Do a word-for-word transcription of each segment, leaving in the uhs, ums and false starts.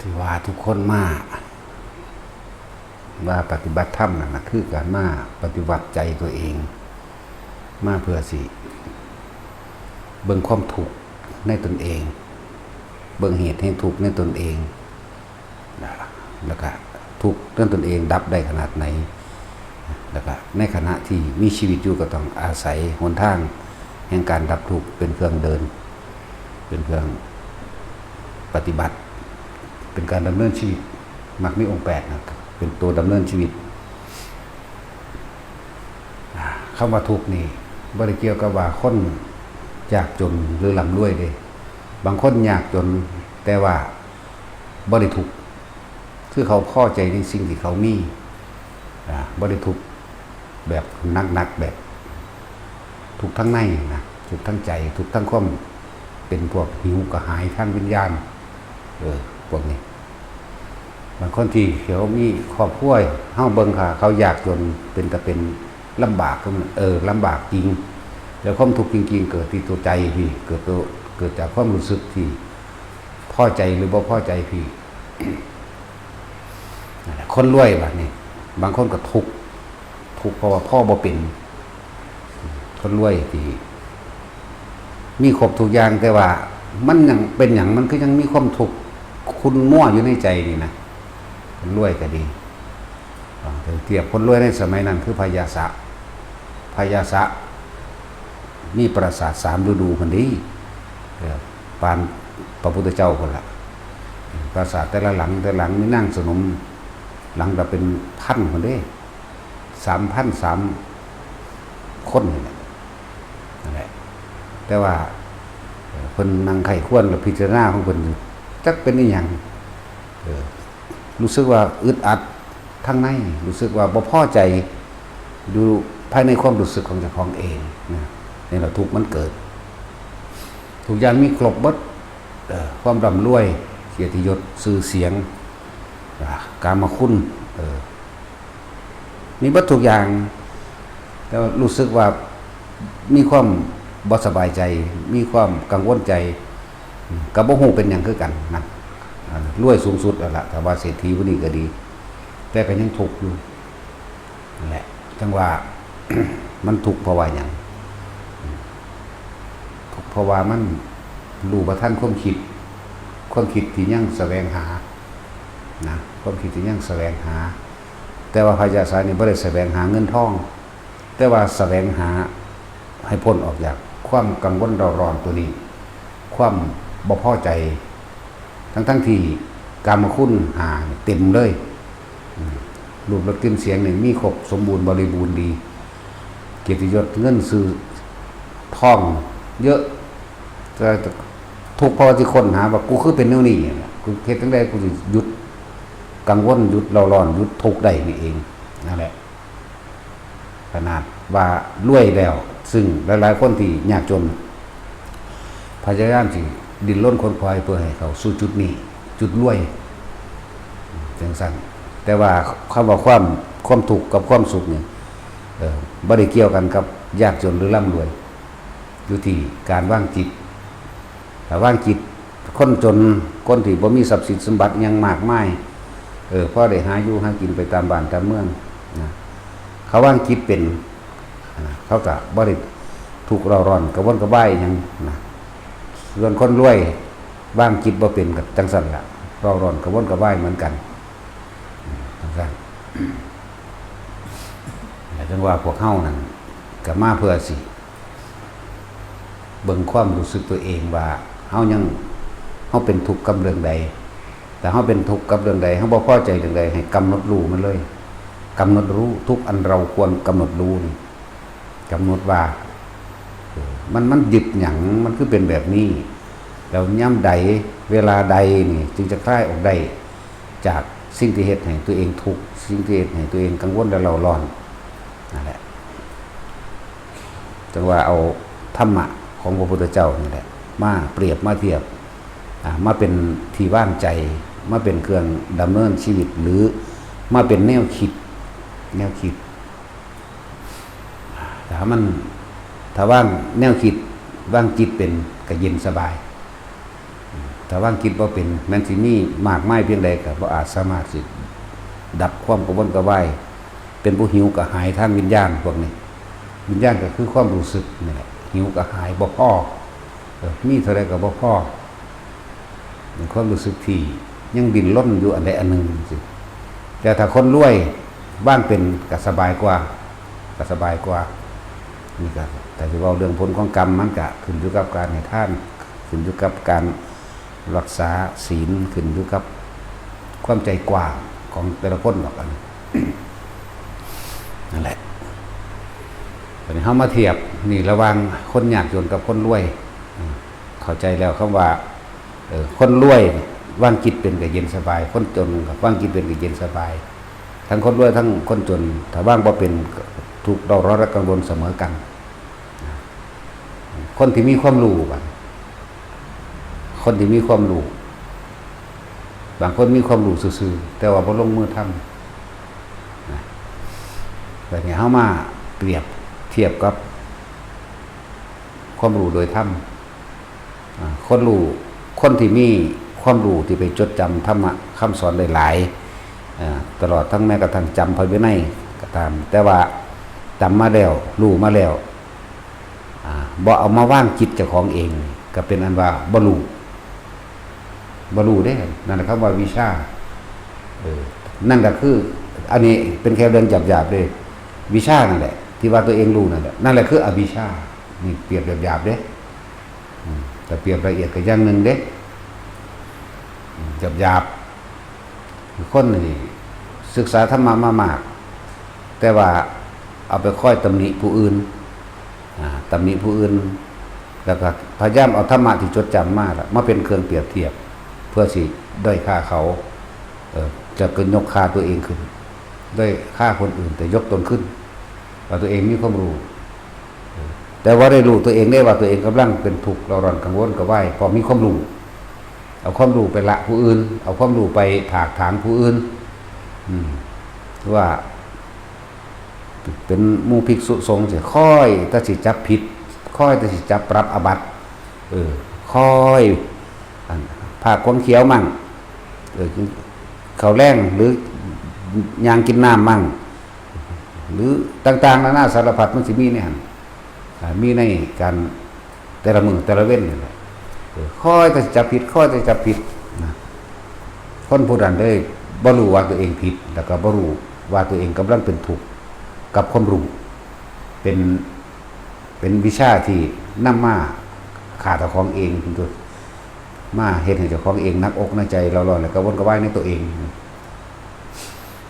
ที่ว่าทุกคนมาว่าปฏิบัติธรรมนั่นนะคือการมาปฏิบัติใจตัวเอง มาเพื่อสิเบิ่งความทุกข์ในตนเอง เบิ่งเหตุแห่งทุกข์ในตนเอง แล้วก็ทุกข์ในตนเองดับได้ขนาดไหน แล้วก็ในขณะที่มีชีวิตอยู่ก็ต้องอาศัยหนทางแห่งการดับทุกข์เป็นเครื่องเดิน เป็นเครื่องปฏิบัติ เป็นการดำเนินชีวิต มรรคมีองค์แปดนะเป็นตัวดำเนินชีวิต คำว่าทุกข์นี่บ่ได้เกี่ยวกับว่าคนยากจนหรือร่ำรวยเด้ บางคนยากจนแต่ว่าบ่ได้ทุกข์ คือเขาพอใจในสิ่งที่เขามี อ่า บ่ได้ทุกข์แบบหนักๆ แบบทุกข์ทั้งในนะ ทุกข์ทั้งใจ ทุกข์ทั้งความเป็นพวกหิวกระหายทางวิญญาณ เออ พวกนี้ บางคนที่เขามีครอบครัว เฮาเบิ่งค่ะ เขายากจนเป็นแต่เป็นลำบากก็มัน เออ ลำบากจริง แต่ความทุกข์จริงๆ เกิดที่ตัวใจพี่ เกิดตัว เกิดจากความรู้สึกที่พอใจหรือบ่พอใจพี่ นั่นแหละ คนรวยบัดนี้ บางคนก็ทุกข์ ทุกข์เพราะว่าพอบ่เป็น คนรวยที่มีครบทุกอย่าง แต่ว่ามันยังเป็นหยัง มันคือยังมีความทุกข์ขุ่นมัวอยู่ในใจนี่นะ คนรวยก็ดี อ่า เทียบคนรวยในสมัยนั้นคือพญาสะ พญาสะ มีปราสาทสามฤดูพุ้นเด้ เออ ปานพระพุทธเจ้าพุ้นละ ปราสาทแต่ละหลัง แต่ละหลังมีนางสนม หลังละเป็นพันพุ้นเด้ สามพันสามคนนี่แหละ นั่นแหละ แต่ว่า เอ่อ เพิ่นนั่งใคร่ครวญและพิจารณาของเพิ่นอยู่ จักเป็นอีหยัง เออ รู้สึกว่าอึดอัดทางใน รู้สึกว่าบ่พอใจ อยู่ภายในความรู้สึกของเจ้าของเองนะ นี่แหละทุกข์มันเกิด ทุกอย่างมีครบเบิด เอ่อ ความร่ำรวย เกียรติยศ ชื่อเสียง อ่า กามคุณ เออ มีเบิดทุกอย่าง แต่ว่ารู้สึกว่ามีความบ่สบายใจ มีความกังวลใจ อืม ก็บ่ฮู้เป็นหยังคือกันนะ อ่า รวยสูงสุดแล้วล่ะ ถ้าว่าเศรษฐีผู้นี้ก็ดี แต่ก็ยังทุกข์อยู่ นั่นแหละ จั่งว่า มันทุกข์เพราะว่าหยัง ทุกข์เพราะว่ามันรู้บ่ทันความคิด ความคิดที่ยังแสวงหา นะ ความคิดที่ยังแสวงหา แต่ว่าพญาสะนี่บ่ได้แสวงหาเงินทอง แต่ว่าแสวงหาให้พ้นออกจากความกังวลเร่าร้อนตัวนี้ ความบ่พอใจ ทั้งๆที่กามคุณห้าเต็มเลย อืม รูปรสกลิ่นเสียงนี่มีครบสมบูรณ์บริบูรณ์ดี เกียรติยศเงินชื่อทองเยอะ แต่ทุกข์เพราะว่าสิค้นหาว่ากูคือเป็นแนวนี้ กูเฮ็ดจั่งใดกูสิหยุดกังวล หยุดเร่าร้อน หยุดทุกข์ได้นี่เอง นั่นแหละ ขนาดว่ารวยแล้ว ซึ่งหลายๆคนที่ยากจน พยายามสิดิ้นรนขวนขวายเพื่อให้เข้าสู่จุดนี้ จุดรวย จั่งซั้น แต่ว่าคำว่าความ ความทุกข์กับความสุขนี่ เอ่อ บ่ได้เกี่ยวกันกับยากจนหรือร่ำรวย อยู่ที่การวางจิต ถ้าวางจิต คนจน คนที่บ่มีทรัพย์สินสมบัติหยังมากมาย เออ พอได้หาอยู่หากินไปตามบ้านตามเมืองนะ เขาวางจิตเป็นนะ เขาก็บ่ได้ทุกข์เร่าร้อนกระวนกระวายหยังนะ ส่วนคนรวยวางจิตบ่เป็นก็จั่งซั้นล่ะ เร่าร้อนกระวนกระวายเหมือนกัน จั่งซั้น แต่จั่งว่าพวกเฮานั่นก็มาเพื่อสิเบิ่งความรู้สึกตัวเองว่าเฮายัง เฮาเป็นทุกข์กับเรื่องใด ถ้าเฮาเป็นทุกข์กับเรื่องใด เฮาบ่พอใจเรื่องใด ให้กำหนดรู้มันเลย กำหนดรู้ทุกข์อันเราควรกำหนดรู้นี่ กำหนดว่า เออ มัน มันยึดหยัง มันคือเป็นแบบนี้ แล้วยามใด เวลาใดนี่ จึงจะคลายออกได้ จากสิ่งที่เฮ็ดให้ตัวเองทุกข์ สิ่งที่เฮ็ดให้ตัวเองกังวลและเร่าร้อน นั่นแหละ จั่งว่าเอาธรรมะของพระพุทธเจ้านี่แหละ มาเปรียบมาเทียบ อ่า มาเป็นที่วางใจ มาเป็นเครื่องดำเนินชีวิต หรือมาเป็นแนวคิด แนวคิด ถ้ามัน ถ้าวางแนวคิด วางจิตเป็น ก็เย็นสบาย ถ้าวางจิตบ่เป็น แม้นสิมีมากมายเพียงใดก็บ่อาจสามารถสิดับความกระวนกระวาย เป็นผู้หิวกระหายทางวิญญาณพวกนี้ วิญญาณก็คือความรู้สึกนี่แหละ หิวกระหายบ่พอ เออ มีเท่าใดก็บ่พอ เป็นความรู้สึกที่ยังดิ้นรนอยู่อันใดอันหนึ่งจังซี้ แต่ถ้าคนรวยวางเป็นก็สบายกว่า ก็สบายกว่า นี่ก็ ถ้าสิเว้าเรื่องผลของกรรม มันก็ขึ้นอยู่กับการให้ทาน ขึ้นอยู่กับการรักษาศีล ขึ้นอยู่กับความใจกว้างของแต่ละคนดอกอันนี้ นั่นแหละ ตอนนี้เฮามาเทียบนี่ระหว่างคนยากจนกับคนรวย อืม เข้าใจแล้วคำว่า เออ คนรวยนี่วางจิตเป็นก็เย็นสบาย คนจนก็วางจิตเป็นก็เย็นสบาย ทั้งคนรวยทั้งคนจน ถ้าวางบ่เป็นก็ทุกข์เร่าร้อนและกังวลเสมอกัน คนที่มีความรู้บัด คนที่มีความรู้ บางคนมีความรู้ซื่อๆ แต่ว่าบ่ลงมือทำนะ แบบนี้เฮามาเปรียบเทียบกับความรู้โดยธรรม อ่า คนรู้ คนที่มีความรู้ที่ไปจดจำธรรมะคำสอนได้หลาย อ่า ตลอดทั้งแม้กระทั่งจำพระวินัยก็ตาม แต่ว่าจำมาแล้ว รู้มาแล้ว อ่า บ่เอามาวางจิตเจ้าของเอง ก็เป็นอันว่าบ่รู้ บ่รู้เด้ นั่นแหละคำว่าวิชา เออ นั่นก็คือ อันนี้เป็นแค่เรื่องหยาบๆเด้ วิชานั่นแหละ ที่ว่าตัวเองรู้นั่นแหละ นั่นแหละคืออวิชชา นี่เปรียบหยาบๆเด้ อืม แต่เปรียบละเอียดก็อย่างหนึ่งเด้ อืม หยาบๆ คือคนนี่ศึกษาธรรมะมามาก แต่ว่าเอาไปคอยตำหนิผู้อื่น อ่า ตำหนิผู้อื่น แล้วก็พยายามเอาธรรมะที่จดจำมาละ มาเป็นเครื่องเปรียบเทียบ เพื่อสิด้อยค่าเขา เออ จะก็ยกค่าตัวเองขึ้น ด้อยค่าคนอื่น แต่ยกตนขึ้น ว่าตัวเองมีความรู้ เออ แต่ว่าได้รู้ตัวเองได้ว่าตัวเองกำลังเป็นทุกข์เร่าร้อนกังวลกระวาย เพราะมีความรู้ เอาความรู้ไปละผู้อื่น เอาความรู้ไปถากถางผู้อื่น อืม ว่า เป็นหมู่ภิกษุสงฆ์สิ คอยแต่สิจับผิด คอยแต่สิจับปรับอาบัติ เออ คอย อัน ผ้าขวางเขียวมั่ง เออ ข้าวแลง หรือย่างกินน้ำมั่ง หรือต่างๆนานาสารพัด มันสิมีในหั่น อ่า มีในการแต่ละมื้อแต่ละเว็นนี่แหละ เออ คอยแต่สิจับผิด คอยแต่สิจับผิดนะ คนผู้นั้นเลยบ่รู้ว่าตัวเองผิด แล้วก็บ่รู้ว่าตัวเองกำลังเป็นทุกข์กับความรู้ เป็น เป็นวิชาที่นำมาฆ่าเจ้าของเอง เป็นต้น มาเฮ็ดให้เจ้าของเองหนักอกหนักใจ เร่าร้อนแล้วก็วนกระวายในตัวเอง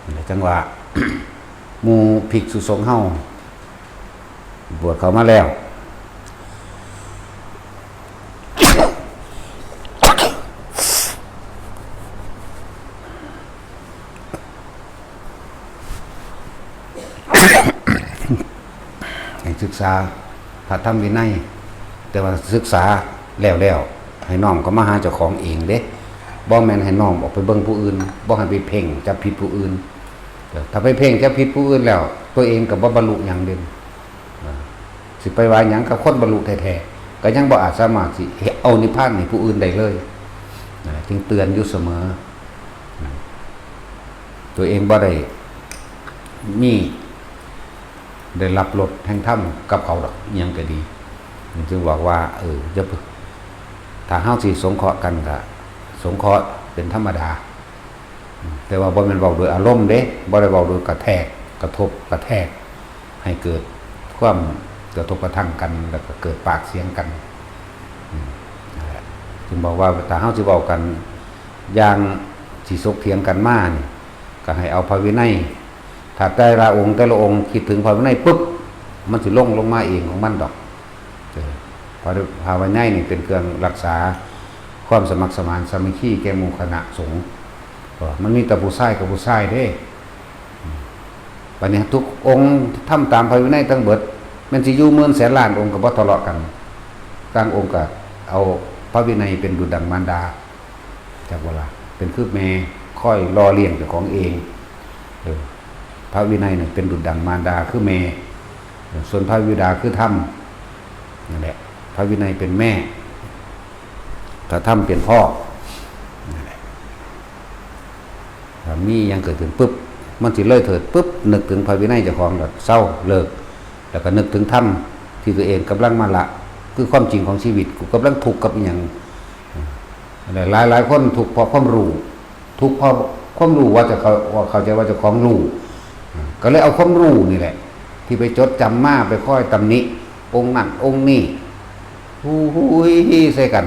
นั่นแหละจังว่า หมู่ภิกษุสงฆ์เฮา บวชเข้ามาแล้ว ให้ศึกษาพระธรรมวินัย แต่ว่าศึกษาแล้วแล้ว ให้น้อมเข้ามาหาเจ้าของเองเด้ บ่แม่นให้น้อมออกไปเบิ่งผู้อื่น บ่ให้ไปเพ่งจับผิดผู้อื่น เออ ถ้าไปเพ่งจับผิดผู้อื่นแล้ว ตัวเองก็บ่บรรลุหยังเด่น เออ สิไปว่าหยังกับคนบรรลุแท้ๆ ก็ยังบ่อาจสามารถสิเอานิพพานให้ผู้อื่นได้เลย นะ จึงเตือนอยู่เสมอ นะ ตัวเองบ่ได้มี ได้รับรสแห่งธรรมกับเขาดอก อิหยังก็ดี จึงบอกว่า เออ อย่าไป ถ้าเฮาสิสงเคราะห์กันก็สงเคราะห์เป็นธรรมดา แต่ว่าบ่แม่นเว้าโดยอารมณ์เด้ บ่ได้เว้าโดยกระแทก กระทบกระแทก ให้เกิดความกระทบกระทั่งกัน แล้วก็เกิดปากเสียงกัน อืม นั่นแหละ จึงบอกว่าถ้าเฮาสิเว้ากันอย่างสิถกเถียงกันมานี่ ก็ให้เอาพระวินัย ถ้าแต่ละองค์แต่ละองค์คิดถึงพระวินัยปุ๊บ มันสิลงลงมาเองของมันดอก เออ พระ พระวินัยนี่เป็นเครื่องรักษาความสมัครสมานสามัคคีแก่หมู่คณะสงฆ์ เออ มันมีแต่ผู้ชายกับผู้ชายเด้ อืม บัดนี้ทุกองค์ทำตามพระวินัยทั้งเบิด แม่นสิอยู่หมื่นแสนล้านองค์ก็บ่ทะเลาะกัน ต่างองค์ก็เอาพระวินัยเป็นดุจดังมารดา จักบ่ล่ะ เป็นคือแม่คอยหล่อเลี้ยงเจ้าของเอง เออ พระวินัยเนี่ยเป็นดุจดังมารดาคือแม่ เออ ส่วนพระบิดาคือธรรม นั่นแหละ พระวินัยเป็นแม่ พระธรรมเป็นพ่อ ถ้ามีหยังเกิดขึ้นปุ๊บ มันสิเลยเถิดปุ๊บ นึกถึงพระวินัยเจ้าของแล้วเซา เลิก แล้วก็นึกถึงธรรมที่ตัวเองกำลังมาละ คือความจริงของชีวิต กูกำลังทุกข์กับอิหยัง หลายหลายคนทุกข์เพราะความรู้ ทุกข์เพราะความรู้ว่าจะเขา ว่าเข้าใจว่าเจ้าของรู้ ก็เลยเอาความรู้นี่แหละ ที่ไปจดจำมา ไปคอยตำหนิองค์นั่นองค์นี้ ฮู้ฮู้ฮี่ฮี่ใส่กัน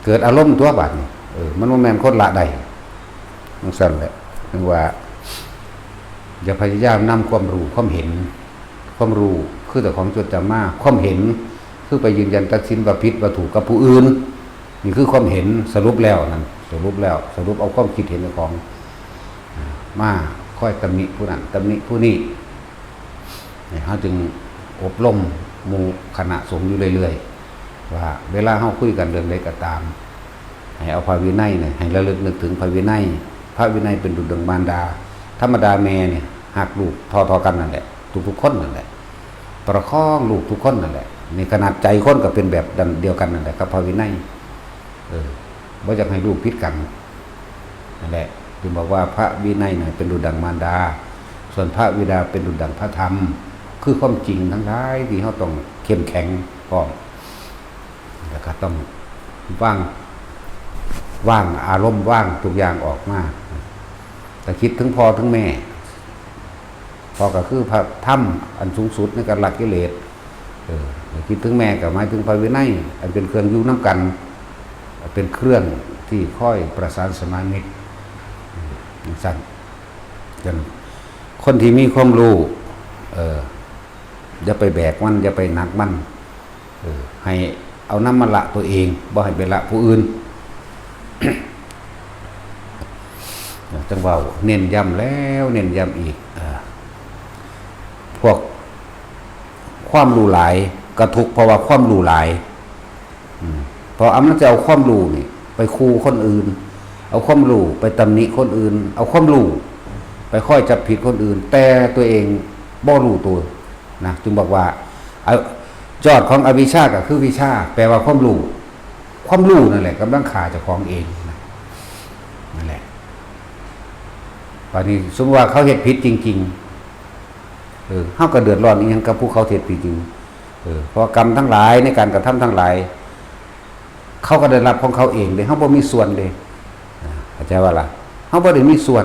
เกิดอารมณ์ตัวบาดนี้ เออ มันบ่แม่นคนละได้ จั่งซั่นแหละ ถึงว่า อย่าพยายามนำความรู้ ความเห็น ความรู้คือเจ้าของจดจำมา ความเห็นคือไปยืนยันตัดสินว่าผิดว่าถูกกับผู้อื่น นี่คือความเห็น สรุปแล้วนั่น สรุปแล้ว สรุปเอาความคิดเห็นของ มาคอยตำหนิผู้นั้น ตำหนิผู้นี้ เนี่ย เฮาจึงอบรมหมู่คณะสงฆ์อยู่เรื่อยๆ ว่าเวลาเฮาคุยกันเรื่องใดก็ตาม ให้เอาพระวินัยเนี่ย ให้ระลึกนึกถึงพระวินัย พระวินัยเป็นดุจดังมารดา ธรรมดาแม่เนี่ยฮักลูกเท่าๆกันนั่นแหละ ทุกๆคนนั่นแหละ ประคองลูกทุกคนนั่นแหละ นี่ขนาดใจคนก็เป็นแบบเดียวกันนั่นแหละกับพระวินัย เออ บ่อยากให้ลูกผิดกัน นั่นแหละ จึงบอกว่าพระวินัยน่ะเป็นดุจดังมารดา ส่วนพระบิดาเป็นดุจดังพระธรรม คือความจริงทั้งหลายที่เฮาต้องเข้มแข็งพร้อม แล้วก็ต้องวาง วางอารมณ์ วางทุกอย่างออกมา แต่คิดถึงพ่อถึงแม่ พ่อก็คือพระธรรมอันสูงสุดในการละกิเลส เออ คิดถึงแม่ก็หมายถึงพระวินัย อันเป็นเครื่องอยู่นำกัน เป็นเครื่องที่คอยประสานสมานมิตร อืม จั่งซั่น จั่งคนที่มีความรู้ เออ อย่าไปแบกมัน อย่าไปหนักมัน เออ ให้เอานำมาละตัวเอง บ่ให้ไปละผู้อื่น จั่งเว้า เน้นย้ำแล้วเน้นย้ำอีก เออ พวกความรู้หลายก็ทุกข์เพราะว่าความรู้หลาย อืม เพราะอันมันจะเอาความรู้นี่ไปคูคนอื่น เอาความรู้ไปตำหนิคนอื่น เอาความรู้ไปคอยจับผิดคนอื่น แต่ตัวเองบ่รู้ตัวนะ จึงบอกว่า เอา ยอดของอวิชชาก็คือวิชา แปลว่าความรู้ ความรู้นั่นแหละกำลังฆ่าเจ้าของเองนะ นั่นแหละ บาดนี้สมมุติว่าเขาเฮ็ดผิดจริงๆ เออ เฮาก็เดือดร้อนอีหยังกับผู้เขาเฮ็ดผิดจริง เออ เพราะกรรมทั้งหลายในการกระทำทั้งหลาย เขาก็ได้รับของเขาเองเด้ เฮาบ่มีส่วนเด้ อ่า เข้าใจว่าล่ะ เฮาบ่ได้มีส่วน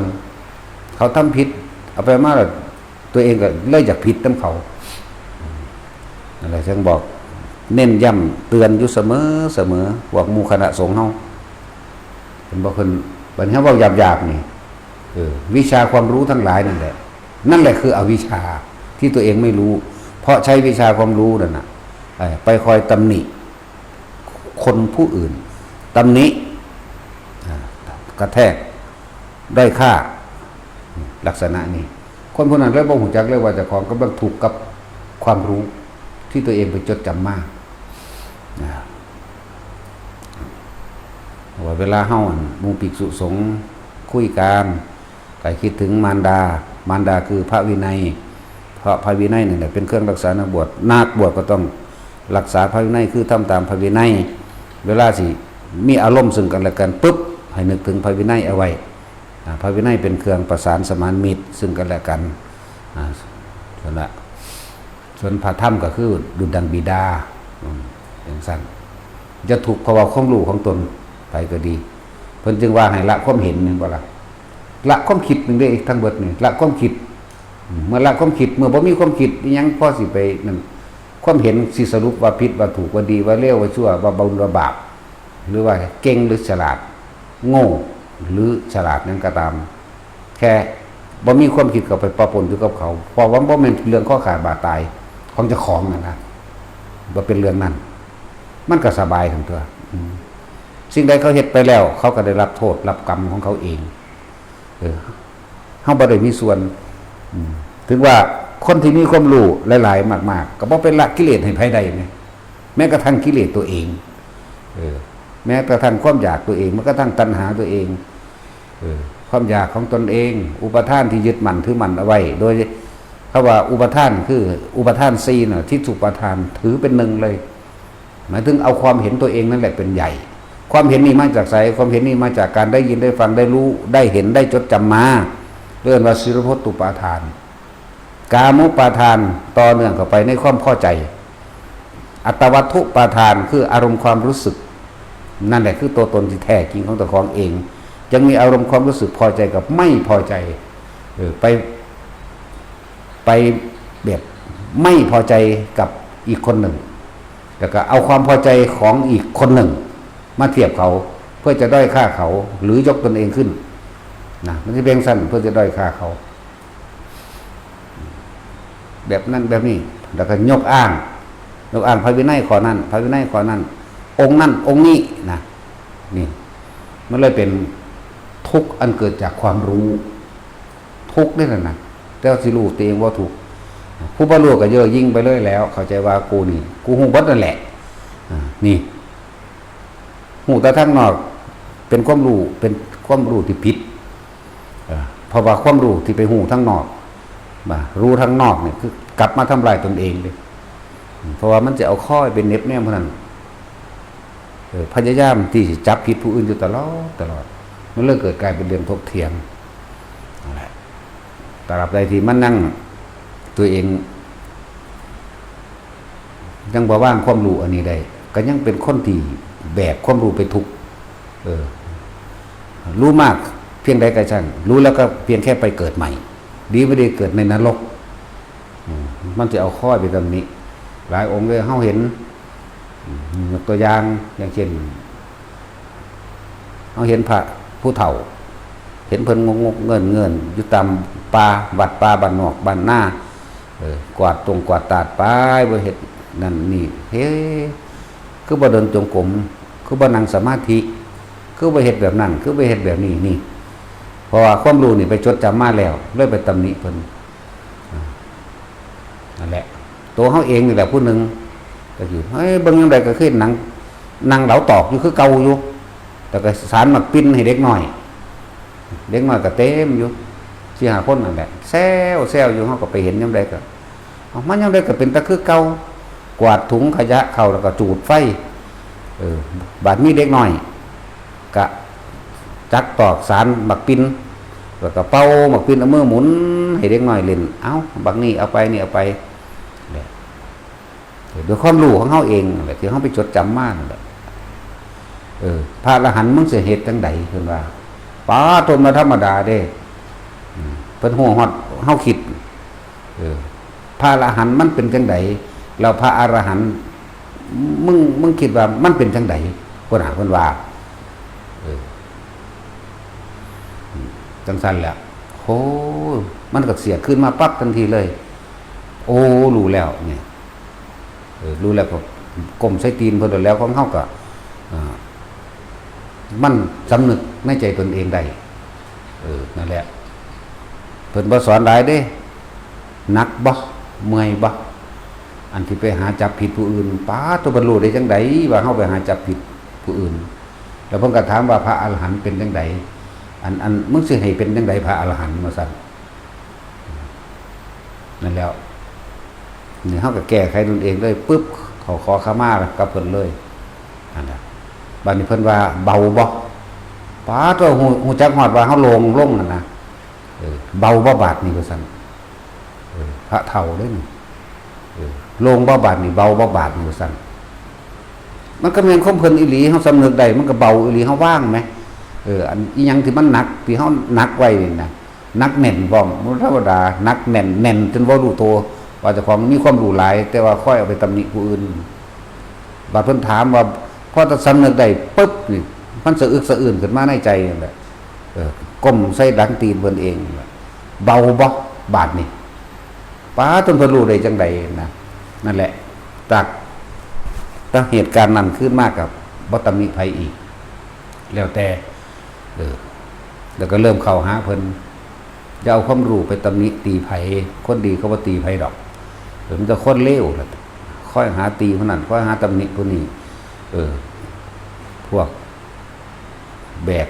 เขาทำผิด เอาไปมาแล้ว ตัวเองก็เลยอยากผิดนำเขา นั่นแหละ จึงบอก เน้นย้ำเตือนอยู่เสมอ เสมอ พวกหมู่คณะสงฆ์เฮา เห็นบ่ เพิ่น บัดนี้เฮาเว้าหยาบๆ นี่ เออ วิชาความรู้ทั้งหลายนั่นแหละ นั่นแหละคืออวิชชาที่ตัวเองไม่รู้ เพราะใช้วิชาความรู้นั่นน่ะ เอ่อ ไปคอยตำหนิคนผู้อื่น ตำหนิ อ่า กระแทก ด้อยค่า ลักษณะนี้ คนผู้นั้นเลยบ่ฮู้จักเลยว่าเจ้าของกำลังทุกข์กับความรู้ที่ตัวเองไปจดจำมา นะ ว่าเวลาเฮา อัน หมู่ภิกษุสงฆ์คุยกัน ก็คิดถึงมารดา มารดาคือพระวินัย เพราะพระวินัยนั่นแหละเป็นเครื่องรักษานักบวช นักบวชก็ต้องรักษาพระวินัย คือทำตามพระวินัย เวลาสิมีอารมณ์ซึ่งกันและกันปุ๊บ ให้นึกถึงพระวินัยเอาไว้ อ่า พระวินัยเป็นเครื่องประสานสมานมิตรซึ่งกันและกัน อ่า นั่นแหละ ส่วนพระธรรมก็คือดุจดังบิดา อืม จั่งซั่น อย่าทุกข์เพราะว่าความรู้ของตน ไผก็ดี เพิ่นจึงว่าให้ละความเห็น แม่นบ่ล่ะ ละความคิดหนึ่งเด้ ทั้งเบิดนี่ ละความคิด อืม เมื่อละความคิด เมื่อบ่มีความคิดอิหยังพอสิไปนั่น ความเห็นสิสรุปว่าผิดว่าถูก ว่าดีว่าเลว ว่าชั่ว ว่าบุญว่าบาป หรือว่าเก่งหรือฉลาด โง่หรือฉลาดนั้นก็ตาม แค่บ่มีความคิดเข้าไปปะปนอยู่กับเขา เพราะว่าบ่แม่นเรื่องข้อขาดบาดตายของเจ้าของนั่นนะ บ่เป็นเรื่องนั้น มันก็สบายทั้งตัว อืม สิ่งใดเขาเฮ็ดไปแล้ว เขาก็ได้รับโทษรับกรรมของเขาเอง เออ เฮาบ่ได้มีส่วน อืม ถึงว่าคนที่มีความรู้หลายๆ มากๆ ก็บ่ไปละกิเลสให้ไผได้แหม แม้กระทั่งกิเลสตัวเอง เออ แม้กระทั่งความอยากตัวเอง แม้กระทั่งตัณหาตัวเอง เออ ความอยากของตนเอง อุปาทานที่ยึดมั่นถือมั่นเอาไว้ โดย คำว่าอุปาทานคืออุปาทานสี่น่ะ ทิฏฐุปาทาน ถือเป็นหนึ่งเลย หมายถึงเอาความเห็นตัวเองนั่นแหละเป็นใหญ่ ความเห็นนี่มาจากไส? ความเห็นนี่มาจากการได้ยินได้ฟังได้รู้ได้เห็นได้จดจำมา เรียกว่า สิรพจน์อุปาทาน กามุปาทาน ต่อเนื่องเข้าไปในความพอใจ อัตตวัตถุปาทาน คืออารมณ์ความรู้สึก นั่นแหละคือตัวตนที่แท้จริงของตัวของเอง ยังมีอารมณ์ความรู้สึกพอใจกับไม่พอใจ เออ ไป ไปแบบไม่พอใจกับอีกคนหนึ่ง แล้วก็เอาความพอใจของอีกคนหนึ่ง มาเทียบเขา เพื่อจะด้อยค่าเขา หรือยกตนเองขึ้น นะ มันจะเป็นสั้นเพื่อจะด้อยค่าเขา แบบนั้นแบบนี้ แล้วก็ยกอ้าง ยกอ้างพระวินัยข้อนั้น พระวินัยข้อนั้น องค์นั้นองค์นี้นะ นี่ มันเลยเป็นทุกข์อันเกิดจากความรู้ ทุกข์นี่แหละนะ แต่ว่าสิรู้ตัวเองว่าทุกข์ ผู้บ่รู้ก็เย่อหยิ่งไปเลยแล้ว เข้าใจว่ากูนี่ กูฮู้เบิดนั่นแหละ อ่า นี่ ฮู้แต่ทางนอก เป็นความรู้ เป็นความรู้ที่ผิด เออ เพราะว่าความรู้ที่ไปฮู้ทางนอก มารู้ทางนอกเนี่ย คือกลับมาทำลายตนเองเลย เพราะว่ามันจะเอาข้อไปเหน็บแนมเท่านั้น เออ พยายามที่จะจับผิดผู้อื่นอยู่ตลอด ตลอด มันเลยเกิดกลายเป็นเรื่องถกเถียง นั่นแหละ ตราบใดที่มันนั่งตัวเอง ยังบ่วางความรู้อันนี้ได้ ก็ยังเป็นคนที่แบกความรู้ไปทุกข์ เออ รู้มากเพียงใดก็ช่าง รู้แล้วก็เพียงแค่ไปเกิดใหม่ ดีไม่ดีเกิดในนรก อืม มันจะเอาข้อไปตำหนิ หลายองค์เลย เฮาเห็น อืม ยกตัวอย่าง อย่างเช่น เฮาเห็นพระผู้เฒ่า เห็นเพิ่นงกๆเงินๆ อยู่ตามป่า วัดป่าบ้านนอกบ้านนา เออ กวาดตรงกวาดตาดไป บ่เฮ็ดนั่นนี่ เฮ้ คือบ่เดินจงกรม คือบ่นั่งสมาธิ คือบ่เฮ็ดแบบนั้น คือบ่เฮ็ดแบบนี้ นี่ เพราะว่าความรู้นี่ไปจดจำมาแล้ว เลยไปตำหนิเพิ่น อ่า นั่นแหละ ตัวเฮาเองนี่แหละผู้หนึ่ง ก็คือ เฮ้ย เบิ่งจั่งใดก็คือนั่ง นั่งเหลาตอกอยู่คือเก่าอยู่ แต่ก็สานหมากปิ้นให้เด็กน้อย เด็กน้อยก็เต็มอยู่ สี่ห้าคนนั่นแหละ แซวแซวอยู่ เฮาก็ไปเห็นยามใดก็ เอ้า มายามใดก็เป็นตาคือเก่า กวาดถุงขยะเข้าแล้วก็จูดไฟ เออ บาดมีเด็กน้อย กะจักตอกสานหมากปิ้น แล้วก็เป่าหมากปิ้น เอามือหมุนให้เด็กน้อยเล่น เอ้า บักนี่เอาไป นี่เอาไป เนี่ย เออ ด้วยความรู้ของเฮาเองนั่นแหละ ที่เฮาไปจดจำมานั่นแหละ เออ พระอรหันต์มึงสิเฮ็ดจั่งใด เพิ่นว่า ปาโท บ่ธรรมดาเด้ อืม เพิ่นฮู้ฮอดเฮาคิด เออ พระอรหันต์มันเป็นจั่งใด แล้วพระอรหันต์ มึง มึงคิดว่ามันเป็นจั่งใด เพิ่นหา เพิ่นว่า เออ อืม จั่งซั่นแหละ โอ้ มันก็เสียคืนมาปั๊บทันทีเลย โอ้ รู้แล้วเนี่ย เออ รู้แล้วก็ก้มใส่ตีนเพิ่นแล้ว ของเฮาก็ อ่า มันสำนึกในใจตนเองได้ เออ นั่นแหละ เพิ่นบ่สอนหลายเด้ หนักบ่ เมื่อยบ่ อันที่ไปหาจับผิดผู้อื่น ปาโท เพิ่นรู้ได้จั่งใดว่าเฮาไปหาจับผิดผู้อื่น แล้วเพิ่นก็ถามว่าพระอรหันต์เป็นจั่งใด อัน อัน มึงสิให้เป็นจั่งใดพระอรหันต์ ว่าซั่น นั่นแล้ว นี่เฮาก็แก้ไขตนเองเลย ปึ๊บ เขาขอขมากับเพิ่นเลย นั่นแหละ บัดนี้เพิ่นว่าเบาบ่ ปาโท ฮู้ ฮู้จักฮอดว่าเฮาโล่งลงนั่นนะ เออ เบาบ่บาดนี่ ว่าซั่น เออ พระเฒ่าเด้นี่ เออ โล่งบ่บาดนี่ เบาบ่บาดนี่ ว่าซั่น มันก็แม่นของเพิ่นอีหลี เฮาสำนึกได้ มันก็เบาอีหลี เฮาวางแหม เออ อันอิหยังที่มันหนัก ที่เฮาหนักไว้นี่นะ หนักแน่นพร้อม บ่ธรรมดา หนักแน่น แน่นจนบ่รู้ตัว ว่าเจ้าของมีความรู้หลาย แต่ว่าคอยเอาไปตำหนิผู้อื่น บาดเพิ่นถามว่า พอสำนึกได้ปึ๊บนี่ มันสะอึกสะอื้นขึ้นมาในใจนั่นแหละ เออ ก้มใส่ดังตีนเพิ่นเองนั่นแหละ เบาบ่บาดนี่ ปาโท เพิ่นรู้ได้จั่งใดนะ นั่นแหละ จาก จากเหตุการณ์นั้นขึ้นมาก็บ่ตำหนิไผอีก แล้วแต่ เออ แล้วก็เริ่มเข้าหาเพิ่น อย่าเอาความรู้ไปตำหนิติไผ คนดีเขาบ่ติไผดอก เออ มีแต่คนเลวล่ะ คอยหาติผู้นั้น คอยหาตำหนิผู้นี้ เออ พวกแบก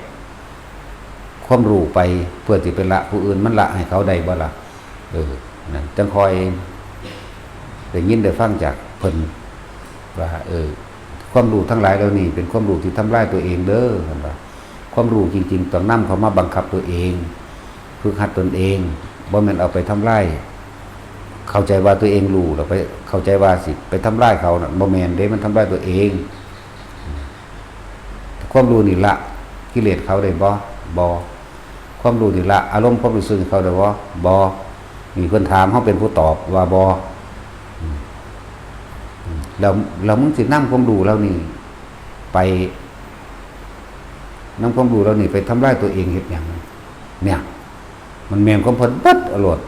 ความรู้ไปเพื่อสิไปละผู้อื่น มันละให้เขาได้บ่ล่ะ เออ นั่น จั่งค่อยได้ยินได้ฟังจากเพิ่นว่า เออ ค ความรู้ทั้งหลายเหล่านี้เป็นความรู้ที่ทำลายตัวเองเด้อ เพิ่นว่า ความรู้จริงๆ ต้องนำเข้ามาบังคับตัวเอง ฝึกหัดตนเอง บ่แม่นเอาไปทำลาย เข้าใจว่าตัวเองรู้แล้วไป เข้าใจว่าสิไปทำลายเขาน่ะ บ่แม่นเด้ มันทำลายตัวเอง ความรู้นี่ละกิเลสเขาได้บ่ บ่ ความรู้นี่ละอารมณ์ความรู้สึกเขาได้บ่ บ่ นี่เพิ่นถาม เฮาเป็นผู้ตอบว่าบ่ อืม อืม แล้ว แล้วมึงสินำความรู้เหล่านี้ไป นำความรู้เหล่านี้ไปทำลายตัวเองเฮ็ดหยัง เนี่ย มันแม่นของเพิ่นเบิดอรด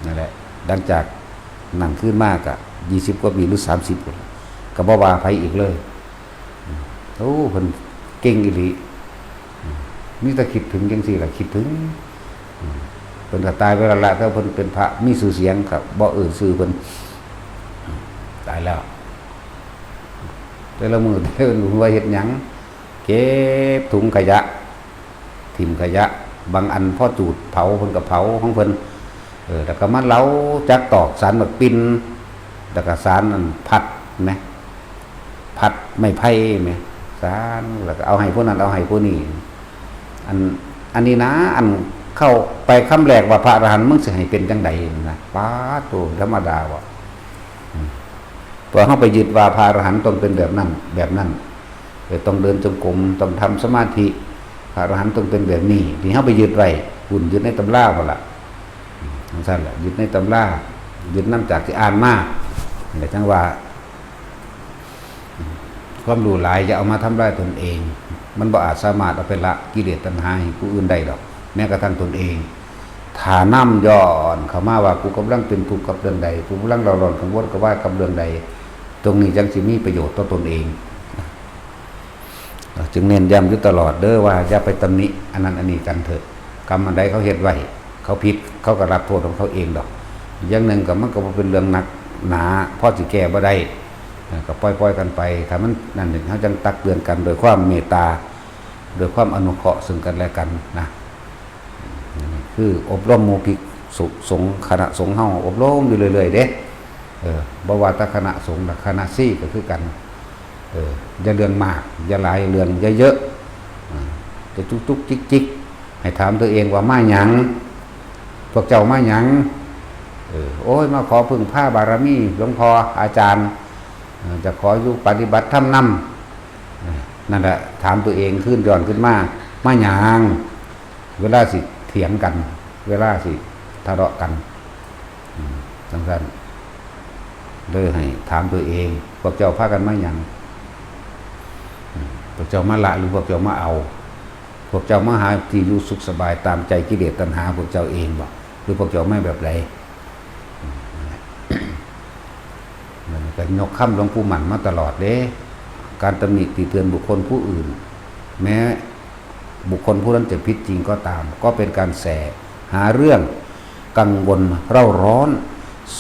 นั่นแหละ หลังจากนั้นคืนมาก็ยี่สิบกว่าปีหรือสามสิบพุ้นล่ะ ก็บ่ว่าไผอีกเลย อืม โอ้ เพิ่นเก่งอีหลี อืม มีแต่คิดถึงจังซี่ล่ะ คิดถึง อืม เพิ่นก็ตายไปแล้วล่ะ แต่เพิ่นเป็นพระมีชื่อเสียง ก็บ่เอ่ยชื่อเพิ่น อืม ตายแล้ว แต่ละมื้อ แต่ละมื้อว่าเฮ็ดหยัง เก็บถุงขยะ ถิ่มขยะ บางอันพอจูดเผา เพิ่นก็เผาของเพิ่น เออ แล้วก็มาเหลาจักตอกสานหมากปิ่น แล้วก็สานอันพัดแหม พัดไม้ไผ่แหม สาน แล้วก็เอาให้ผู้นั้น เอาให้ผู้นี้ อัน อันนี้นะ อันเข้าไปคำแรกว่าพระอรหันต์ มึงสิให้เป็นจังใดนะ ป๊าดโธ่ ธรรมดาบ่ อืม เพราะเฮาไปยึดว่าพระอรหันต์ต้องเป็นแบบนั้น แบบนั้น เออ ต้องเดินจงกรม ต้องทำสมาธิ พระอรหันต์ต้องเป็นแบบนี้ ที่เฮาไปยึดไว้ พุ้น ยึดในตำราพุ้นล่ะ อืม จั่งซั้นล่ะ ยึดในตำรา ยึดนำจากที่อ่านมา นั่นแหละจั่งว่า อืม ความรู้หลายอย่าเอามาทำลายตนเอง มันบ่อาจสามารถเอาไปละกิเลสตัณหาให้ผู้อื่นได้ดอก แม้กระทั่งตนเอง ถ้านำย้อนเข้ามาว่า กูกำลังเป็นทุกข์กับเรื่องใด กูกำลังเร่าร้อนกังวลกระวายกับเรื่องใด ตรงนี้จั่งสิมีประโยชน์ต่อตนเอง จึงเน้นย้ำอยู่ตลอดเด้อว่าอย่าไปตำหนิอันนั้นอันนี้กันเถอะ กรรมอันใดเขาเฮ็ดไว้ เขาผิด เขาก็รับโทษของเขาเองดอก อย่างหนึ่งก็มันก็บ่เป็นเรื่องหนักหนา พอสิแก้บ่ได้ เออ ก็ปล่อยๆกันไป ถ้ามันนั่นเนี่ย เฮาจั่งตักเตือนกันโดยความเมตตา โดยความอนุเคราะห์ซึ่งกันและกันนะ คืออบรมหมู่ภิกษุสงฆ์ คณะสงฆ์เฮาอบรมอยู่เรื่อยๆเด้ เออ บ่ว่าแต่คณะสงฆ์ล่ะ คณะชีก็คือกัน เออ อย่าเรื่องมาก อย่าหลายเรื่อง อย่าเยอะ อ่า จะจุกจุกจิกจิก ให้ถามตัวเองว่ามาหยัง พวกเจ้ามาหยัง เออ โอ้ย มาขอพึ่งพาบารมีหลวงพ่ออาจารย์ เออ จะขออยู่ปฏิบัติธรรมนำ เออ นั่นแหละ ถามตัวเองคืนย้อนขึ้นมา มาหยัง เวลาสิเถียงกัน เวลาสิทะเลาะกัน อืม จั่งซั้น เลยให้ถามตัวเอง พวกเจ้าพากันมาหยัง อืม พวกเจ้ามาละหรือพวกเจ้ามาเอา พวกเจ้ามาหาที่อยู่สุขสบายตามใจกิเลสตัณหาพวกเจ้าเองบ่ หรือพวกเจ้ามาแบบใด อืม นั่นแหละ มันก็ยกคำหลวงปู่มั่นมาตลอดเด้ การตำหนิติเตือนบุคคลผู้อื่น แม้บุคคลผู้นั้นจะผิดจริงก็ตาม ก็เป็นการแสหาเรื่องกังวลเร่าร้อน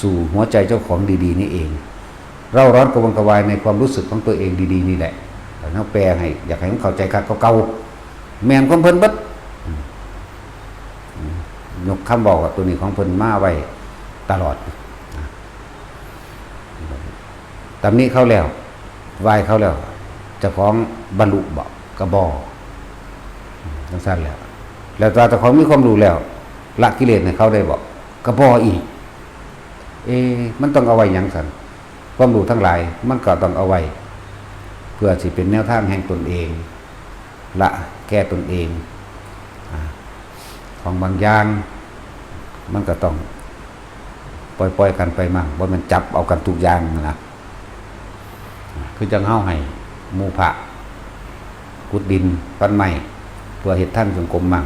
สู่หัวใจเจ้าของดีๆนี่เอง เร่าร้อนกระวนกระวายในความรู้สึกของตัวเองดีๆนี่แหละ แล้วแปลให้ อยากให้มันเข้าใจคักเก่าๆ แม่นความเพิ่นเบิด อืม อืม ยกคำบอกกับตัวนี้ของเพิ่นมาไว้ตลอดนะ ตำหนิเขาแล้ว ไหว้เขาแล้ว เจ้าของบรรลุบ่ ก็บ่ จั่งซั้นแหละ แล้วถ้าเจ้าของมีความรู้แล้ว ละกิเลสให้เขาได้บ่ ก็บ่อีก เอ๊ะ มันต้องเอาไว้หยังซั่น ความรู้ทั้งหลาย มันก็ต้องเอาไว้ เพื่อสิเป็นแนวทางแห่งตนเอง ละแก่ตนเอง อ่า ของบางอย่าง มันก็ต้องปล่อยๆกันไปมั่ง บ่แม่นจับเอากันทุกอย่างนะ คือจั่งเฮาให้หมู่พระขุดดินฟันไม้ เพื่อเฮ็ดทางจงกรมมั่ง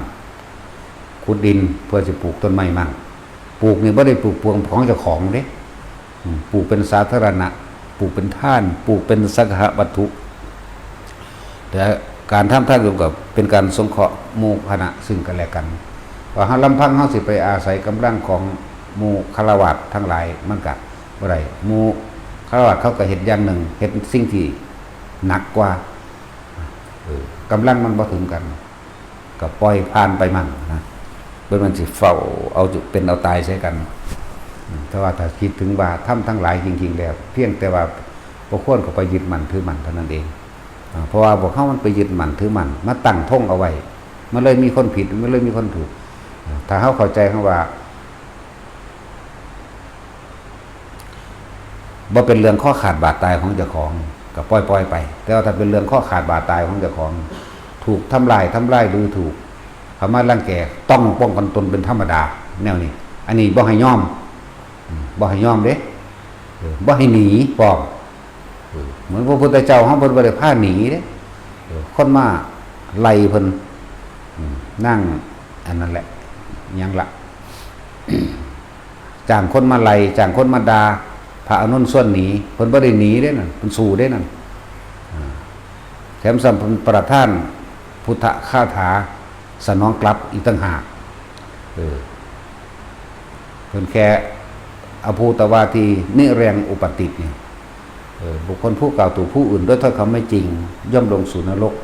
ขุดดินเพื่อสิปลูกต้นไม้มั่ง ปลูกนี่บ่ได้ปลูกเพื่อของเจ้าของเด้ อืม ปลูกเป็นสาธารณะ ปลูกเป็นทาน ปลูกเป็นสังฆวัตถุ แต่การทำทานร่วมกับเป็นการสงเคราะห์หมู่คณะซึ่งกันและกัน ว่าเฮาลำพังเฮาสิไปอาศัยกำลังของหมู่ฆราวาสทั้งหลายมันก็บ่ได้ หมู่ฆราวาสเขาก็เฮ็ดอย่างหนึ่ง เฮ็ดสิ่งที่หนักกว่า เออ กำลังมันบ่ถึงกัน ก็ปล่อยผ่านไปมั่งนะ เพิ่นมันสิเฝ้าเอาจุเป็นเอาตายใส่กัน อืม แต่ว่าถ้าคิดถึงว่าธรรมทั้งหลายจริงๆแล้ว เพียงแต่ว่า บ่ควรเข้าไปยึดมั่นถือมั่นเท่านั้นเอง อ่า เพราะว่าพวกเฮามันไปยึดมั่นถือมั่น มาตั้งธงเอาไว้ มันเลยมีคนผิด มันเลยมีคนถูก อ่า ถ้าเฮาเข้าใจคำว่า บ่เป็นเรื่องคอขาดบาดตายของเจ้าของ ก็ปล่อยๆไป แต่ว่าถ้าเป็นเรื่องคอขาดบาดตายของเจ้าของ ถูกทำลาย ทำลายหรือถูกเข้ามารังแก ต้องป้องกันตนเป็นธรรมดา แนวนี้ อันนี้บ่ให้ยอม อืม บ่ให้ยอมเด้ เออ บ่ให้หนีพร้อม เออ เหมือนพระพุทธเจ้าเฮา เพิ่นบ่ได้พาหนีเด้ เออ คนมาไล่เพิ่น อืม นั่ง อันนั้นแหละ หยังละ จ้างคนมาไล่ จ้างคนมาด่า พระอานนท์ชวนหนี เพิ่นบ่ได้หนีเด้นั่น เพิ่นสู้เด้นั่น อ่า แถมซ้ำเพิ่นประทานพุทธคาถาสนองกลับอีกต่างหาก เออ เพิ่นแค่อภูตวาทีนิแรงอุปาติตเนี่ย เออ บุคคลผู้กล่าวตู่ผู้อื่นด้วยถ้อยคำไม่จริง ย่อมลงสู่นรก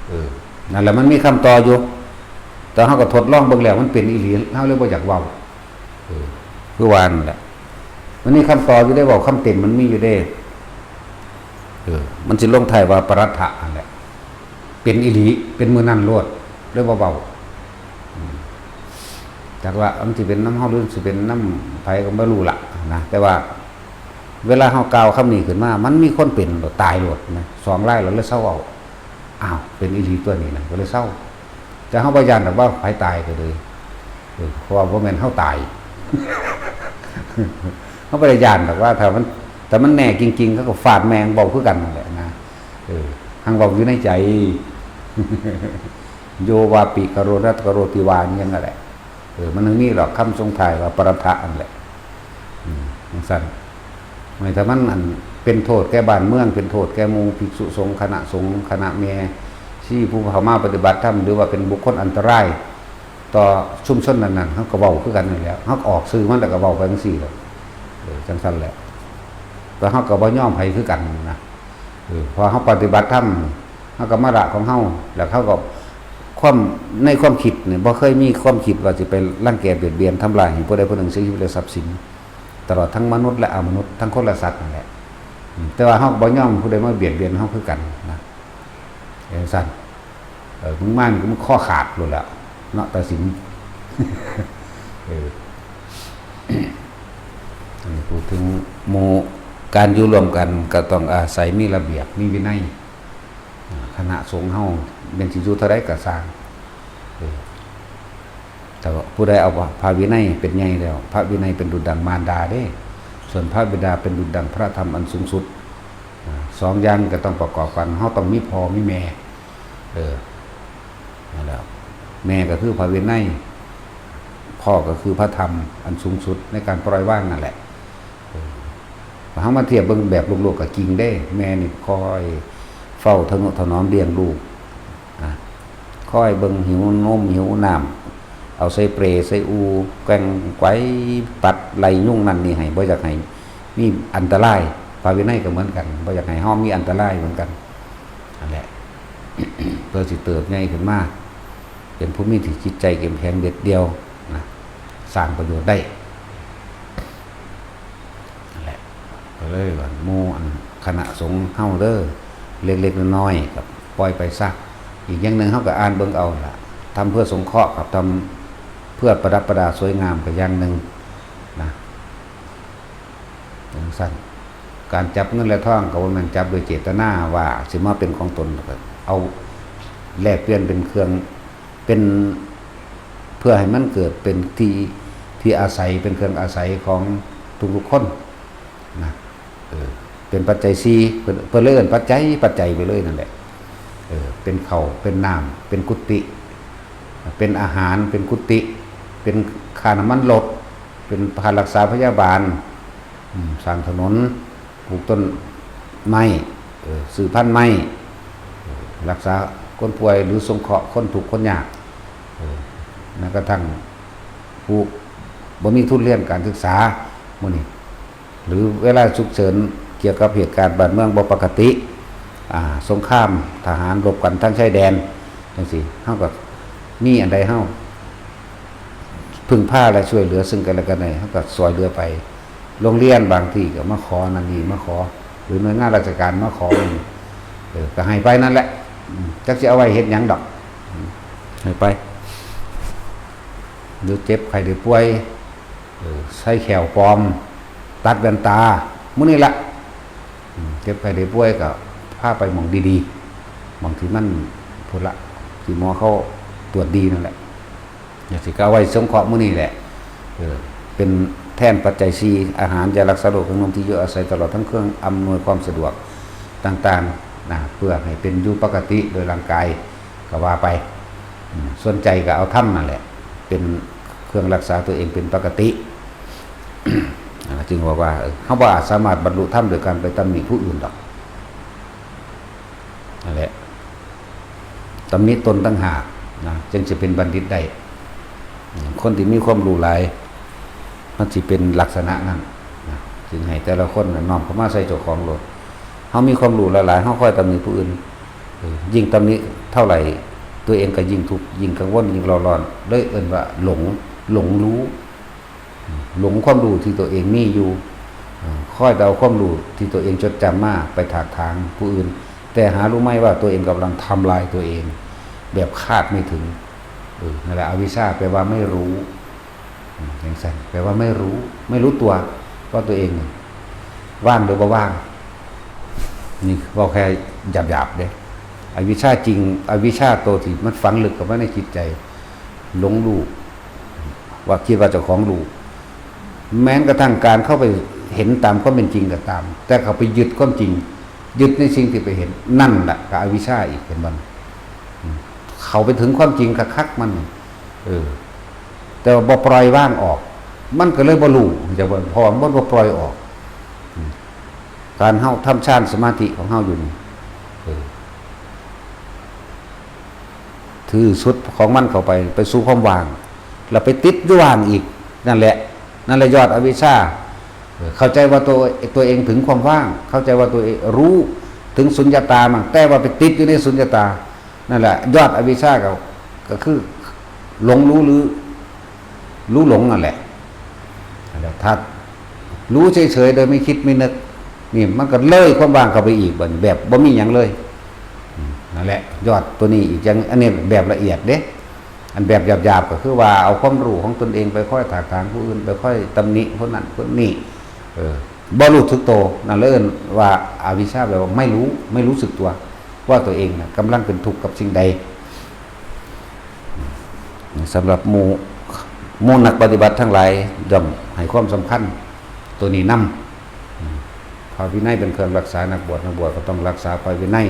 เออ นั่นแหละมันมีคำต่ออยู่ แต่เฮาก็ทดลองเบิ่งแล้วมันเป็นอีหลี เฮาเลยบ่อยากเว้า เออ คือว่านั่นแหละ มันมีคำต่ออยู่เด้ เว้าคำเต็มมันมีอยู่เด้ เออ มันสิลงท้ายว่าปรัตถะนั่นแหละ เป็นอีหลี เป็นมื้อนั้นโลด เลยบ่เว้า อืม จักว่ามันสิเป็นนำเฮาหรือสิเป็นนำไผก็บ่รู้ละนะ แต่ว่าเวลาเฮากล่าวคำนี้ขึ้นมา มันมีคนเป็นโลด ตายโลดนะ สองรายแล้วเลยเซาเว้า อ้าว เป็นอีหลีตัวนี้นะ ก็เลยเซา แต่เฮาบ่ย้านดอกว่าไผตายก็เลย เออ เพราะว่าบ่แม่นเฮาตาย เฮาบ่ได้ย้านดอกว่า ถ้ามัน ถ้ามันแน่จริงๆ เขาก็ฟาดแม่งเว้าคือกันนั่นแหละนะ เออ หังเว้าอยู่ในใจ โยวาปิกโรนัตกโรติวา นี่ยังนั่นแหละ เออ มันถึงมีหรอกคำส่งท้ายว่าปรัตถะนั่นแหละ อืม จังซั่น ไม่ถ้ามันอันเป็นโทษแก่บ้านเมือง เป็นโทษแก่หมู่ภิกษุสงฆ์ คณะสงฆ์ คณะแม่ชีผู้เข้ามาปฏิบัติธรรม หรือว่าเป็นบุคคลอันตรายต่อชุมชนนั้นๆ เฮาก็เว้าคือกันนั่นแหละ เฮาก็ออกสื่อมันแล้วก็เว้าไปจังซี่แหละ เออ จังซั่นแหละ แต่เฮาก็บ่ยอมไผคือกันนะ เออ เพราะเฮาปฏิบัติธรรม เฮาก็มาละของเฮา แล้วเฮาก็ ความ ในความคิดเนี่ย บ่เคยมีความคิดว่าสิไปรังแกเบียดเบียนทำลายให้ผู้ใดผู้หนึ่งเสียชีวิตและทรัพย์สิน ตลอดทั้งมนุษย์และอมนุษย์ ทั้งคนและสัตว์นั่นแหละ อืม แต่ว่าเฮาก็บ่ยอมผู้ใดมาเบียดเบียนเฮาคือกันนะ จังซั่น เออ มึงมานี่ก็มึงคอขาดโลดแหล้ว เนาะ ตัดสิน เออ อันนี้พูดถึงหมู่ การอยู่ร่วมกันก็ต้องอาศัยมีระเบียบ มีวินัย อ่า คณะสงฆ์เฮาแม่นสิอยู่เท่าใดก็ซ่าง เออ แต่ว่าผู้ใดเอาพระวินัยเป็นใหญ่แล้ว พระวินัยเป็นดุจดังมารดาเด้ ส่วนพระบิดาเป็นดุจดังพระธรรมอันสูงสุด อ่า สองอย่างก็ต้องประกอบกัน เฮาต้องมีพ่อมีแม่ เออ นั่นแหละ แม่ก็คือพระวินัย พ่อก็คือพระธรรมอันสูงสุดในการปล่อยวางนั่นแหละ เออ เฮามาเทียบเบิ่งแบบลูกๆก็จริงเด้ แม่นี่คอยเฝ้าทะนุถนอมเลี้ยงลูก นะ คอยเบิ่งหิวนมหิวน้ำ เอาใส่เปรใส่อู แกว่งไกวปัดไล่ยุงนั่นนี่ให้ บ่อยากให้มีอันตราย พระวินัยก็เหมือนกัน บ่อยากให้เฮามีอันตรายเหมือนกัน นั่นแหละ เพื่อสิเติบใหญ่ขึ้นมา เป็นผู้มีที่จิตใจเข้มแข็งเด็ดเดี่ยวนะ สร้างประโยชน์ได้ นั่นแหละ ก็เลยว่าหมู่อันคณะสงฆ์เฮาเด้อ เล็กๆน้อยๆก็ปล่อยไปซะ อีกอย่างหนึ่งเฮาก็อ่านเบิ่งเอาล่ะ ทำเพื่อสงเคราะห์กับทำเพื่อประดับประดาสวยงามก็อย่างหนึ่งนะ จังซั่น การจับเงินและทองก็บ่แม่นจับโดยเจตนาว่าสิมาเป็นของตน เอาแลกเปลี่ยนเป็นเครื่อง เป็น เพื่อให้มันเกิดเป็นที่ ที่อาศัย เป็นเครื่องอาศัยของทุกๆคนนะ เออ เป็นปัจจัยสี่ เพิ่น เพิ่นเลยเอิ้นปัจจัย ปัจจัยไปเลยนั่นแหละ เออ เป็นข้าว เป็นน้ำ เป็นกุฏิ เป็นอาหาร เป็นกุฏิ เป็นค่าน้ำมันรถ เป็นค่ารักษาพยาบาล อืม สร้างถนน ปลูกต้นไม้ เออ ซื้อพันธุ์ไม้ เออ รักษาคนป่วยหรือสงเคราะห์คนทุกข์คนยาก เออ แม้กระทั่งผู้บ่มีทุนเรียนการศึกษา มื้อนี้ หรือเวลาฉุกเฉินเกี่ยวกับเหตุการณ์บ้านเมืองบ่ปกติ อ่า สงคราม ทหารรบกันทางชายแดน จังซี้ เฮาก็มีอันใดเฮา พึ่งพาและช่วยเหลือซึ่งกันและกันได้ เฮาก็ช่วยเหลือไป โรงเรียนบางที่ก็มาขอนั่นนี่ มาขอ หรือหน่วยงานราชการมาขอ เออ ก็ให้ไปนั่นแหละ อืม จักสิเอาไว้เฮ็ดหยังดอก อืม ให้ไป หรือเจ็บไข้ได้ป่วย เออ ใส่แข้วปลอม ตัดแว่นตา มื้อนี้ละ อืม เจ็บไข้ได้ป่วยก็พาไปหม่องดีๆ หม่องที่มันพุ้นละ ที่หมอเขาตรวจดีนั่นแหละ อยากสิก็เอาไว้สงเคราะห์มื้อนี้แหละ เออ เป็นแทนปัจจัยสี่ อาหาร ยารักษาโรค เครื่องนุ่ง ที่อยู่อาศัย ตลอดทั้งเครื่องอำนวยความสะดวกต่างๆ นะ เพื่อให้เป็นอยู่ปกติโดยร่างกาย ก็ว่าไป อืม ส่วนใจก็เอาธรรมนั่นแหละ เป็นเครื่องรักษาตัวเองเป็นปกติ อ่า จึงบอกว่า เออ เฮาบ่อาจสามารถบรรลุธรรมโดยการไปตำหนิผู้อื่นดอก นั่นแหละ ตำหนิตนต่างหากนะ จึงสิเป็นบัณฑิตได้ อืม คนที่มีความรู้หลาย มันสิเป็นลักษณะนั้นนะ จึงให้แต่ละคนน่ะน้อมเข้ามาใส่เจ้าของโลด เฮามีความรู้หลายๆ เฮาค่อยตำหนิผู้อื่น เออ ยิ่งตำหนิเท่าไหร่ ตัวเองก็ยิ่งทุกข์ ยิ่งกังวล ยิ่งเร่าร้อน เลยเอิ้นว่าหลง หลงรู้ หลงความรู้ที่ตัวเองมีอยู่ เอ่อ คอยเอาความรู้ที่ตัวเองจดจำมาไปถากถางผู้อื่น แต่หารู้ไหมว่าตัวเองกำลังทำลายตัวเอง แบบคาดไม่ถึง เออ นั่นแหละ อวิชชาแปลว่าไม่รู้ อืม จั่งซั้น แปลว่าไม่รู้ ไม่รู้ตัวว่าตัวเองว่างหรือบ่ว่าง นี่เว้าแค่หยาบๆ เด้ อวิชชาจริง อวิชชาตัวที่มันฝังลึกเข้าไปในจิตใจ หลงรู้ ว่าคิดว่าเจ้าของรู้ แม้กระทั่งการเข้าไปเห็นตามความเป็นจริงก็ตาม แต่เขาไปยึดความจริง ยึดในสิ่งที่ไปเห็น นั่นแหละก็อวิชชาอีก เห็นบ่ อืม เขาไปถึงความจริงคักๆ มัน เออ แต่ว่าบ่ปล่อยวางออก มันก็เลยบ่รู้ จะบ่ เพราะว่ามันบ่ปล่อยออก อืม การเฮาทำฌานสมาธิของเฮาอยู่นี่ เออ ถือสุดของมันเข้าไป ไปสู่ความว่าง แล้วไปติดอยู่ว่างอีก นั่นแหละ นั่นแหละยอดอวิชชา เออ เข้าใจว่าตัว ตัวเองถึงความว่าง เข้าใจว่าตัวเองรู้ถึงสุญญตามัน แต่ว่าไปติดอยู่ในสุญญตา นั่นแหละ ยอดอวิชชาก็ ก็คือหลงรู้หรือ รู้หลงนั่นแหละ นั่นแหละ ถ้ารู้เฉยๆ โดยไม่คิดไม่นึก นี่มันก็เลยความว่างเข้าไปอีก บัดนี้แบบบ่มีหยังเลย อืม นั่นแหละ ยอดตัวนี้อีกอย่าง อันนี้แบบละเอียดเด้ อันแบบหยาบๆ ก็คือว่าเอาความรู้ของตนเองไปคอยถากถางผู้อื่น ไปคอยตำหนิคนนั้นคนนี้ เออ บ่รู้สึกตัว นั่นเลยเอิ้นว่าอวิชชา แปลว่าไม่รู้ ไม่รู้สึกตัว ว่าตัวเองน่ะกำลังเป็นทุกข์กับสิ่งใด สำหรับหมู่ หมู่นักปฏิบัติทั้งหลายย่อมให้ความสำคัญตัวนี้นำ พระวินัยเป็นเครื่องรักษานักบวช นักบวชก็ต้องรักษาพระวินัย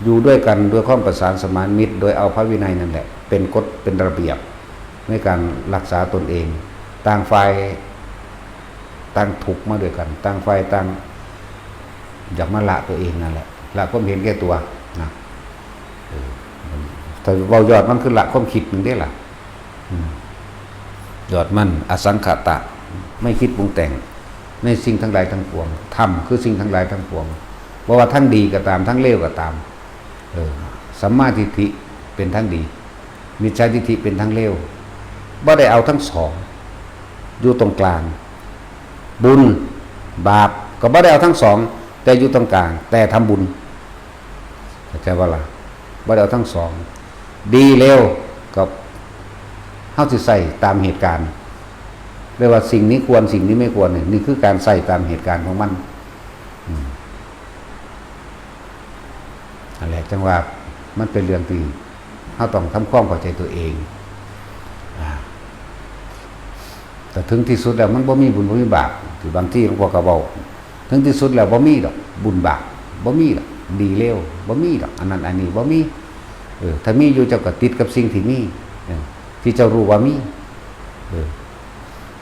อยู่ด้วยกันด้วยความประสานสมานมิตร โดยเอาพระวินัยนั่นแหละเป็นกฎเป็นระเบียบในการรักษาตนเอง ต่างฝ่ายต่างทุกข์มาด้วยกัน ต่างฝ่ายต่างอยากมาละตัวเองนั่นแหละ ละความเห็นแก่ตัวนะ เออ แต่เว้ายอดมันคือละความคิดนั่นเด้ล่ะ อืม ยอดมันอสังขตะ ไม่คิดปรุงแต่งในสิ่งทั้งหลายทั้งปวง ธรรมคือสิ่งทั้งหลายทั้งปวง บ่ว่าทั้งดีก็ตาม ทั้งเลวก็ตาม เออ สัมมาทิฏฐิเป็นทั้งดี มิจฉาทิฏฐิเป็นทั้งเลว บ่ได้เอาทั้งสอง อยู่ตรงกลาง บุญ บาป ก็บ่ได้เอาทั้งสอง แต่อยู่ตรงกลาง แต่ทำบุญ เข้าใจบ่ล่ะ บ่ได้เอาทั้งสอง ดีเลวก็เฮาสิใส่ตามเหตุการณ์ เรียกว่าสิ่งนี้ควร สิ่งนี้ไม่ควรเนี่ย นี่คือการใส่ตามเหตุการณ์ของมัน อืม นั่นแหละ จั่งว่ามันเป็นเรื่องที่เฮาต้องทำความเข้าใจตัวเอง อ่า แต่ถึงที่สุดแล้วมันบ่มีบุญบ่มีบาป ที่บางทีหลวงพ่อก็เว้า ถึงที่สุดแล้วบ่มีดอก บุญบาป บ่มีดอก ดีเลว บ่มีดอก อันนั้นอันนี้บ่มี เออ ถ้ามีอยู่เจ้าก็ติดกับสิ่งที่มี เออ ที่เจ้ารู้ว่ามี เออ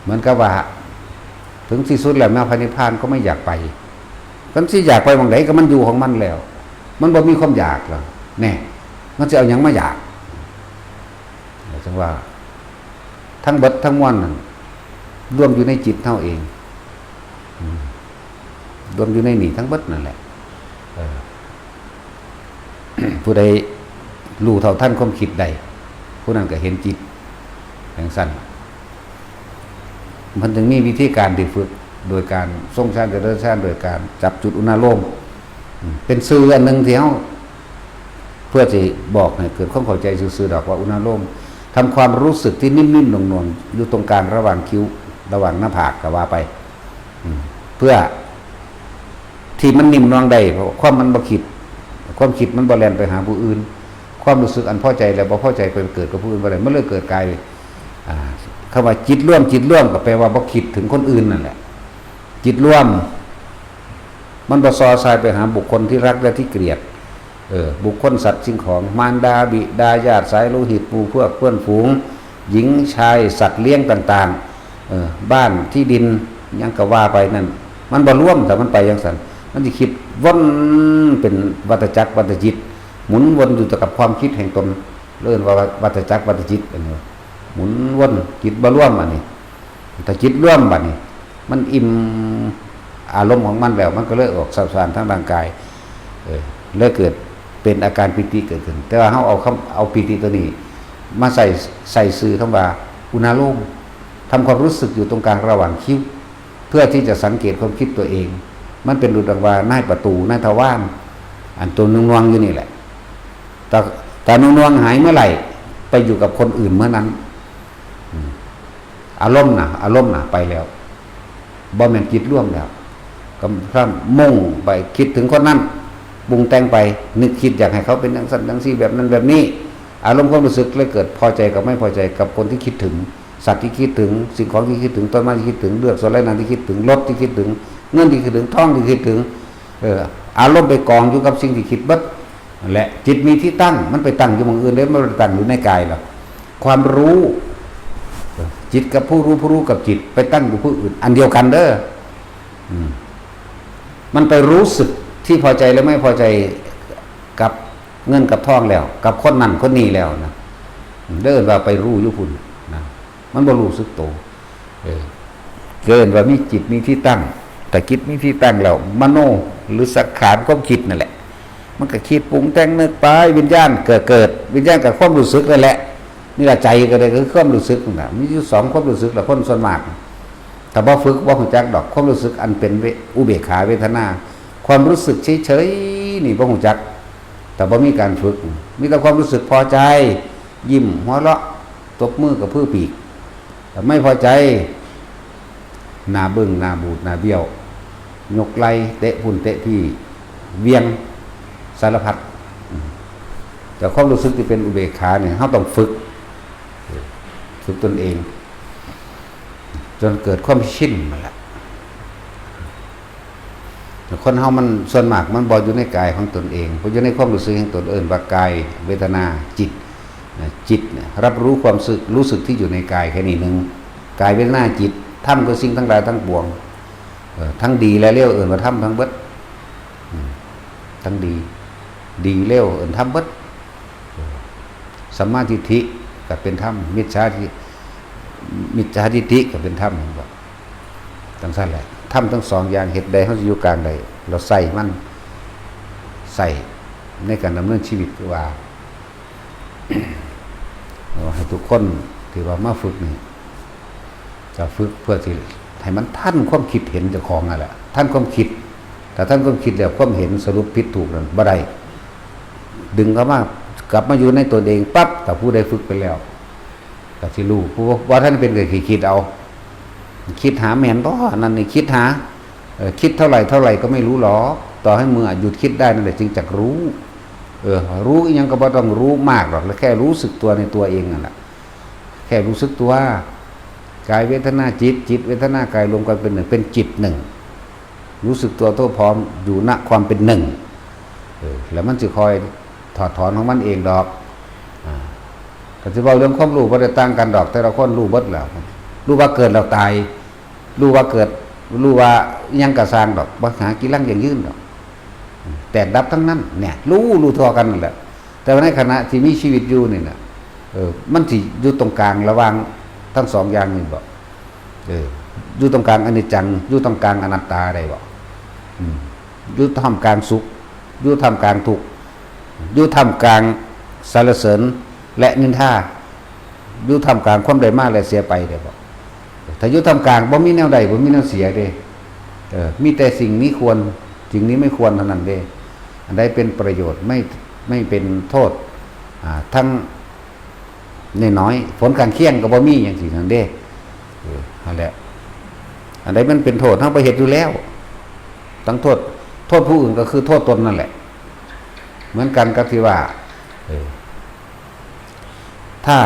เหมือนกับว่า ถึงที่สุดแล้วแม้พระนิพพานก็ไม่อยากไป คันสิอยากไปหม่องใดก็มันอยู่ของมันแล้ว มันบ่มีความอยากแล้ว แน่ มันสิเอาหยังมาอยาก จั่งว่า ทั้งเบิดทั้งมวลนั่น รวมอยู่ในจิตเฮาเอง อืม รวมอยู่ในนี่ทั้งเบิดนั่นแหละ เออ ผู้ใดรู้เท่าทันความคิดได้ ผู้นั้นก็เห็นจิตจั่งซั้น มันจึงมีวิธีการที่ฝึก โดยการทรงฌานเจริญฌานโดยการจับจุดอุณาโลม อืม เป็นสื่ออันหนึ่งที่เฮาเพื่อสิบอกให้เกิดความเข้าใจซื่อๆดอกว่าอุณาโลมทำความรู้สึกที่นิ่มๆหน่วงๆอยู่ตรงกลางระหว่างคิ้วระหว่างหน้าผากก็ว่าไป อืม เพื่อที่มันนิ่มนวลได้เพราะความมันบ่คิด ความคิดมันบ่แล่นไปหาผู้อื่น ความรู้สึกอันพอใจและบ่พอใจไปเกิดกับผู้อื่นบ่ได้มันเลยเกิดกาย อ่า คำว่าจิตรวมจิตรวมก็แปลว่าบ่คิดถึงคนอื่นนั่นแหละ จิตรวม มันบ่ส่อส่ายไปหาบุคคลที่รักและที่เกลียด เออ บุคคลสัตว์สิ่งของ มารดาบิดาญาติสายโลหิตหมู่พวกเพื่อนฝูง หญิงชายสัตว์เลี้ยงต่างๆ เออ บ้านที่ดินหยังก็ว่าไปนั่น มันบ่รวมแต่มันไปจั่งซั่น มันสิคิดวนเป็นวัฏจักรวัฏจิต หมุนวนอยู่แต่กับความคิดแห่งตน เรียกว่าวัฏจักรวัฏจิตอันนี้ หมุนวนจิตบ่รวมอันนี้ แต่จิตรวมบัดนี้ มันอิ่มอารมณ์ของมันแล้ว มันก็เลยออกสารทางร่างกาย เออ เลยเกิดเป็นอาการปีติเกิดขึ้น แต่ว่าเฮาเอาคำเอาปีติตัวนี้ มาใส่ใส่ซื่อคำว่าอุณาโลมทำความรู้สึกอยู่ตรงกลางระหว่างคิ้ว เพื่อที่จะสังเกตความคิดตัวเอง มันเป็นรูปดังว่านายประตูนายทวาร อันตัวหน่วงๆอยู่นี่แหละ แต่แต่หน่วงๆหายเมื่อไหร่ ไปอยู่กับคนอื่นเมื่อนั้น อืม อารมณ์นะอารมณ์นะไปแล้ว บ่แม่นจิตรวมแล้ว ก็พร่ำมุ่งไปคิดถึงคนนั้น ปรุงแต่งไป นึกคิดอยากให้เขาเป็นจั่งซั่นจั่งซี่ แบบนั้นแบบนี้ อารมณ์ความรู้สึกเลยเกิดพอใจกับไม่พอใจกับคนที่คิดถึง สัตว์ที่คิดถึง สิ่งของที่คิดถึง ต้นไม้ที่คิดถึง เลือดสดไหลนองที่คิดถึง รถที่คิดถึง เงินที่คิดถึง ทองที่คิดถึง เออ อารมณ์ไปกองอยู่กับสิ่งที่คิดเบิดนั่นแหละ จิตมีที่ตั้ง มันไปตั้งอยู่หม่องอื่นเด้ มันบ่ได้ตั้งอยู่ในกายหรอก ความรู้ จิตกับผู้รู้ ผู้รู้กับจิต ไปตั้งอยู่ผู้อื่น อันเดียวกันเด้อ อืม มันไปรู้สึกที่พอใจและไม่พอใจกับเงินกับทองแล้ว กับคนนั้นคนนี้แล้วนะ เด้อ ว่าไปรู้อยู่พุ่นนะ มันบ่รู้สึกโต เออ เกินว่ามีจิตมีที่ตั้ง แต่จิตมีที่ตั้งแล้ว มโนหรือสังขารความคิดนั่นแหละ มันก็คิดปรุงแต่งนึกไป วิญญาณเกิดเกิด วิญญาณกับความรู้สึกนั่นแหละ นี่ละใจก็ได้คือความรู้สึกนั่นแหละ มีอยู่สองความรู้สึกละคนส่วนมาก แต่บ่ฝึกบ่รู้จักดอก ความรู้สึกอันเป็นเว- อุเบกขาเวทนา ความรู้สึกเฉยๆนี่บ่รู้จัก แต่บ่มีการฝึก มีแต่ความรู้สึกพอใจ ยิ้มหัวเราะ ตบมือกระพือปีก แต่ไม่พอใจ หน้าบึ้งหน้าบูดหน้าเบี้ยว ยกไหล่เตะพุ่นเตะพี่ เวียงสารพัด อืม แต่ความรู้สึกที่เป็นอุเบกขาเนี่ย เราต้องฝึก ฝึกตนเอง จนเกิดความชินมาละ คนเฮามันส่วนมากมันบ่อยู่ในกายของตนเอง บ่อยู่ในความรู้สึกของตน เอิ้นว่ากายเวทนาจิตนะ จิตเนี่ยรับรู้ความสึก รู้สึกที่อยู่ในกายแค่นี้หนึ่ง กายเวทนาจิต ธรรมคือสิ่งทั้งหลายทั้งปวง เอ่อ ทั้งดีและเลว เอิ้นว่าธรรมทั้งเบิด อืม ทั้งดี ดีเลว เอิ้นธรรมเบิด เออ สัมมาทิฏฐิก็เป็นธรรม มิจฉาทิ- มิจฉาทิฏฐิก็เป็นธรรม เห็นบ่ จั่งซั่นแหละ ธรรมทั้งสองอย่างเฮ็ดได้ เฮาสิอยู่กลางใด เราใส่มัน ใส่ในการดำเนินชีวิต คือว่า เอาให้ทุกคนที่ว่ามาฝึกนี่ จะฝึกเพื่อที่ให้มันทันความคิดเห็นเจ้าของนั่นแหละ ทันความคิด แต่ทันความคิดแล้วความเห็นสรุปผิดถูกนั่นบ่ได้ ดึงเข้ามา กลับมาอยู่ในตนเองปั๊บ แต่ผู้ใดฝึกไปแล้ว ก็สิรู้ ผู้ว่าท่านเป็นก็สิคิดเอา คิดหาแม่นบ่ นั่นนี่คิดหา เออ คิดเท่าไหร่เท่าไหร่ก็ไม่รู้หรอก ต่อให้เมื่อหยุดคิดได้นั่นแหละจึงจักรู้ เออ รู้อิหยังก็บ่ต้องรู้มากหรอก แล้วแค่รู้สึกตัวในตัวเองนั่นแหละ แค่รู้สึกตัว กายเวทนาจิต จิตเวทนากายรวมกันเป็นหนึ่ง เป็นจิตหนึ่ง รู้สึกตัวทั่วพร้อมอยู่ณความเป็นหนึ่ง เออ แล้วมันสิคอยถอดถอนของมันเองดอก อ่า ก็สิเว้าเรื่องความรู้บ่ได้ต่างกันดอก แต่ละคนรู้เบิดแล้ว รู้ว่าเกิดแล้วตาย รู้ว่าเกิด รู้ว่าอิหยังกะซ่างดอก บ่หากินลังยั่งยืนดอก แตกดับทั้งนั้น เนี่ย รู้ รู้ทั่วกันนั่นแหละ แต่ว่าในขณะที่มีชีวิตอยู่นี่น่ะ เออ มันสิอยู่ตรงกลางระหว่างทั้งสองอย่างนี่บ่ เออ อยู่ตรงกลางอนิจจัง อยู่ตรงกลางอนัตตาได้บ่ อืม อยู่ท่ามกลางสุข อยู่ท่ามกลางทุกข์ อยู่ท่ามกลางสรรเสริญและนินทา อยู่ท่ามกลางความได้มาและเสียไปได้บ่ ถ้าอยู่ท่ามกลางบ่มีแนวได้ บ่มีแนวเสียเด้ เออ มีแต่สิ่งนี้ควร สิ่งนี้ไม่ควรเท่านั้นเด้ อันใดเป็นประโยชน์ ไม่ ไม่เป็นโทษ อ่า ทั้งน้อยๆ ผลข้างเคียงก็บ่มี จั่งซี้นั่นเด้ เออ นั่นแหละ อันใดมันเป็นโทษ เฮาไปเฮ็ดอยู่แล้ว ทั้งโทษ โทษผู้อื่นก็คือโทษตนนั่นแหละ เหมือนกันกับที่ว่า เออ ถ้า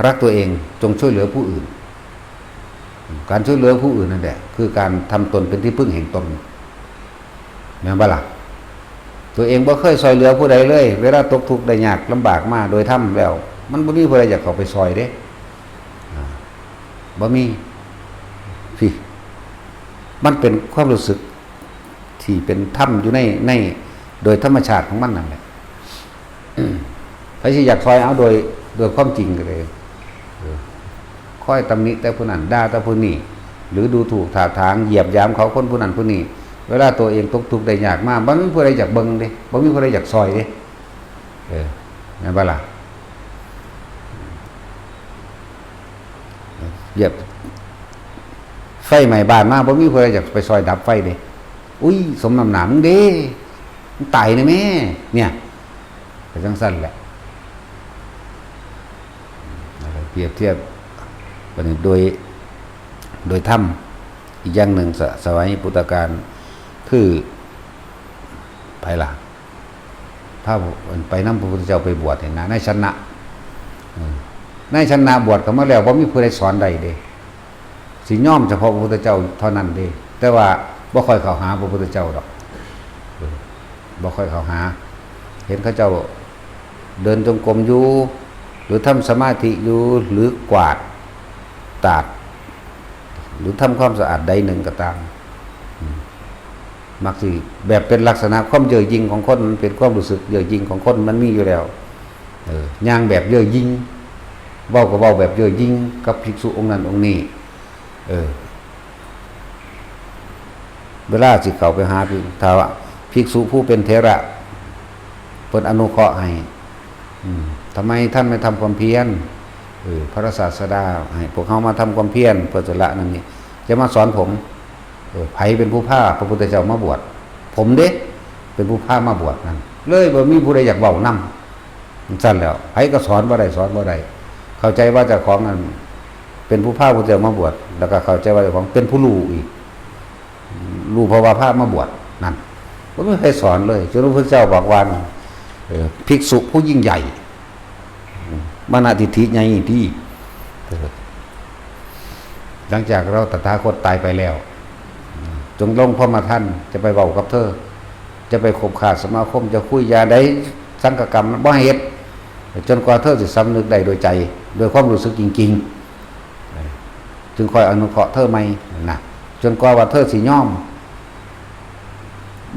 รักตัวเองจงช่วยเหลือผู้อื่น การช่วยเหลือผู้อื่นนั่นแหละ คือการทำตนเป็นที่พึ่งแห่งตน แม่นบ่ล่ะ ตัวเองบ่เคยซอยเหลือผู้ใดเลย เวลาตกทุกข์ได้ยากลำบากมาโดยธรรมแล้ว มันบ่มีผู้ใดอยากเข้าไปซอยเด้ อ่า บ่มี พี่ มันเป็นความรู้สึกที่เป็นธรรมอยู่ใน ใน โดยธรรมชาติของมันนั่นแหละ ไผสิอยากซอยเอาโดย โดยความจริงก็เลย เออ คอยตำหนิแต่ผู้นั้น ด่าแต่ผู้นี้ หรือดูถูกถากถาง เหยียบหยามเขาคนผู้นั้นผู้นี้ เวลาตัวเองตกทุกข์ได้ยากมา บ่มีผู้ใดอยากเบิ่งเด้ บ่มีผู้ใดอยากซอยเด้ เออ แม่นบ่ล่ะ เหยียบไฟไหม้บ้านมา บ่มีผู้ใดอยากไปซอยดับไฟเด้ อุ้ย สมน้ำหน้ามึงเด้ มึงตายแน่แม่ เนี่ย ก็จั่งซั้นแหละ เปรียบเทียบ บัดนี้โดย โดยธรรม อีกอย่างหนึ่ง ส- สมัยพุทธกาล คือ ไผล่ะ พาไปนำพระพุทธเจ้าไปบวชนี่นะ นายชนะ เออ นายชนะบวชเข้ามาแล้ว บ่มีผู้ใดสอนได้เด้ สิยอมเฉพาะพระพุทธเจ้าเท่านั้นเด้ แต่ว่าบ่ค่อยเข้าหาพระพุทธเจ้าดอก เออ บ่ค่อยเข้าหา เห็นเขาเจ้าเดินจงกรมอยู่ หรือทำสมาธิอยู่ หรือกวาดตาด หรือทำความสะอาดใดหนึ่งก็ตาม อืม มักสิแบบเป็นลักษณะความเย่อหยิ่งของคน มันเป็นความรู้สึกเย่อหยิ่งของคน มันมีอยู่แล้ว เออ ย่างแบบเย่อหยิ่ง เว้าก็เว้าแบบเย่อหยิ่งกับภิกษุองค์นั้นองค์นี้ เออ เวลาสิเข้าไปหาภิ- ถ้าว่าภิกษุผู้เป็นเถระ เพิ่นอนุเคราะห์ให้ อืม ทำไมท่านไม่ทำความเพียร เออ พระศาสดาให้พวกเฮามาทำความเพียรเพื่อจะละนั่นนี่ จะมาสอนผม เออ ไผเป็นผู้พาพระพุทธเจ้ามาบวช ผมเด้ เป็นผู้พามาบวชนั่น เลยบ่มีผู้ใดอยากเว้านำ จั่งซั้นแล้ว ไผก็สอนบ่ได้ สอนบ่ได้ เข้าใจว่าเจ้าของนั่นเป็นผู้พาพระพุทธเจ้ามาบวช แล้วก็เข้าใจว่าเจ้าของเป็นผู้รู้อีก รู้เพราะว่าพามาบวชนั่น บ่มีใครสอนเลย จนพระพุทธเจ้าบอกว่า เออ ภิกษุผู้ยิ่งใหญ่ มานะทิฏฐิใหญ่ที่ เออ หลังจากเราตถาคตตายไปแล้ว จงลงพรหมทันจะไปเว้ากับเธอ จะไปคบค้าสมาคม จะคุยยาใดสังฆกรรมบ่ให้เฮ็ด จนกว่าเธอสิสำนึกได้โดยใจ โดยความรู้สึกจริงๆ จึงค่อยอนุเคราะห์เธอใหม่นะ จนกว่าว่าเธอสิยอม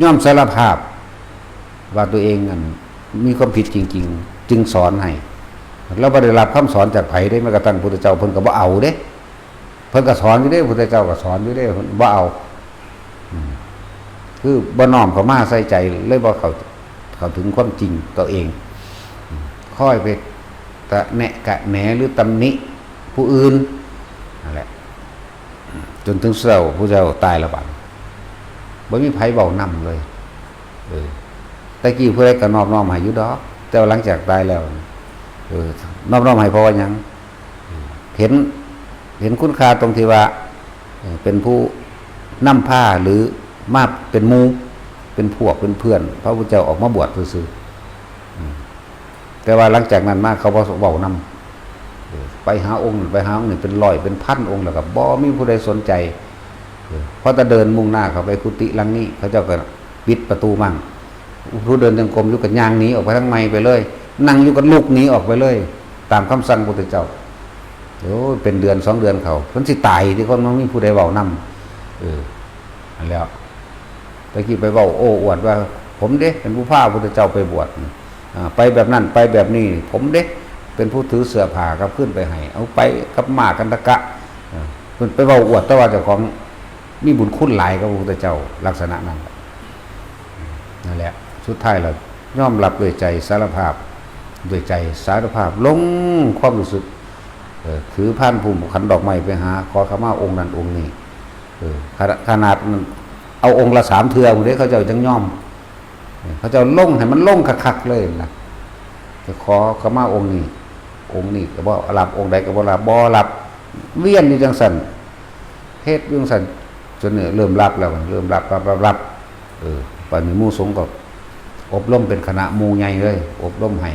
ยอมสารภาพ ว่าตัวเองนั่นมีความผิดจริงๆ จึงสอนให้ แล้วบ่ได้รับคำสอนจากไผเด้ แม้กระทั่งพุทธเจ้าเพิ่นก็บ่เอาเด้ เพิ่นก็สอนอยู่เด้ พุทธเจ้าก็สอนอยู่เด้ เพิ่นบ่เอา อืม คือบ่น้อมเข้ามาใส่ใจ เลยบ่เข้า เข้าถึงความจริงตัวเอง อืม คอยไปตะแหนะกะแหนหรือตำหนิผู้อื่น นั่นแหละ จนถึงเช้าผู้เจ้าตายแล้วบัด บ่มีไผเว้านำเลย เออ แต่กี้ผู้ใดก็นอบน้อมให้อยู่ดอก แต่ว่าหลังจากตายแล้ว เออ นอบน้อมให้เพราะว่าหยัง เห็น เห็นคุณค่าตรงที่ว่า เออ เป็นผู้นำพาหรือมาเป็นหมู่ เป็นพวก เป็นเพื่อน พระพุทธเจ้าออกมาบวชซื่อๆ อืม แต่ว่าหลังจากนั้นมาเขาบ่เว้านำ เออ ไปหาองค์นั้น ไปหาองค์นี้ เป็นร้อย เป็นพันองค์ แล้วก็บ่มีผู้ใดสนใจ เออ พอแต่เดินมุ่งหน้าเข้าไปกุฏิหลังนี้ เขาเจ้าก็ปิดประตูมั่ง ผู้เดินจงกรมอยู่ก็ย่างหนีออกไปทางใหม่ไปเลย นั่งอยู่ก็ลุกหนีออกไปเลย ตามคำสั่งพุทธเจ้า โอ้ย เป็นเดือนสองเดือนเขา เพิ่นสิตายที่คนบ่มีผู้ใดเว้านำ เออ นั่นแหล้ว ตะกี้ไปเว้าโอ้อวดว่า ผมเด้ เป็นผู้พาพุทธเจ้าไปบวช อ่า ไปแบบนั้น ไปแบบนี้ ผมเด้ เป็นผู้ถือเสื้อผ้ากลับคืนไปให้ เอาไปกับม้ากันทกะ อ่า เพิ่นไปเว้าอวด แต่ว่าเจ้าของมีบุญคุณหลายกับพระพุทธเจ้า ลักษณะนั้น นั่นแหละ สุดท้ายแล้วยอมรับด้วยใจ สารภาพด้วยใจ สารภาพลงความรู้สึก เอ่อ ถือพานพุ่มขันดอกไม้ไปหา ขอขมาองค์นั้นองค์นี้ เออ ขนาด ขนาดนั้น เอาองค์ละสามเทื่อพุ้นเด้ เขาเจ้าจั่งยอม เออ เขาเจ้าลงให้มันลงคักๆเลยนะ จะขอขมาองค์นี้ องค์นี้ก็บ่รับ องค์ใดก็บ่รับ บ่รับ เวียนอยู่จั่งซั่น เฮ็ดอยู่จั่งซั่น จนเนี่ยเริ่มรับแล้ว เริ่มรับ รับ รับ รับ เออ บัดนี้หมู่สงฆ์ก็อบรมเป็นคณะหมู่ใหญ่เลย อบรมให้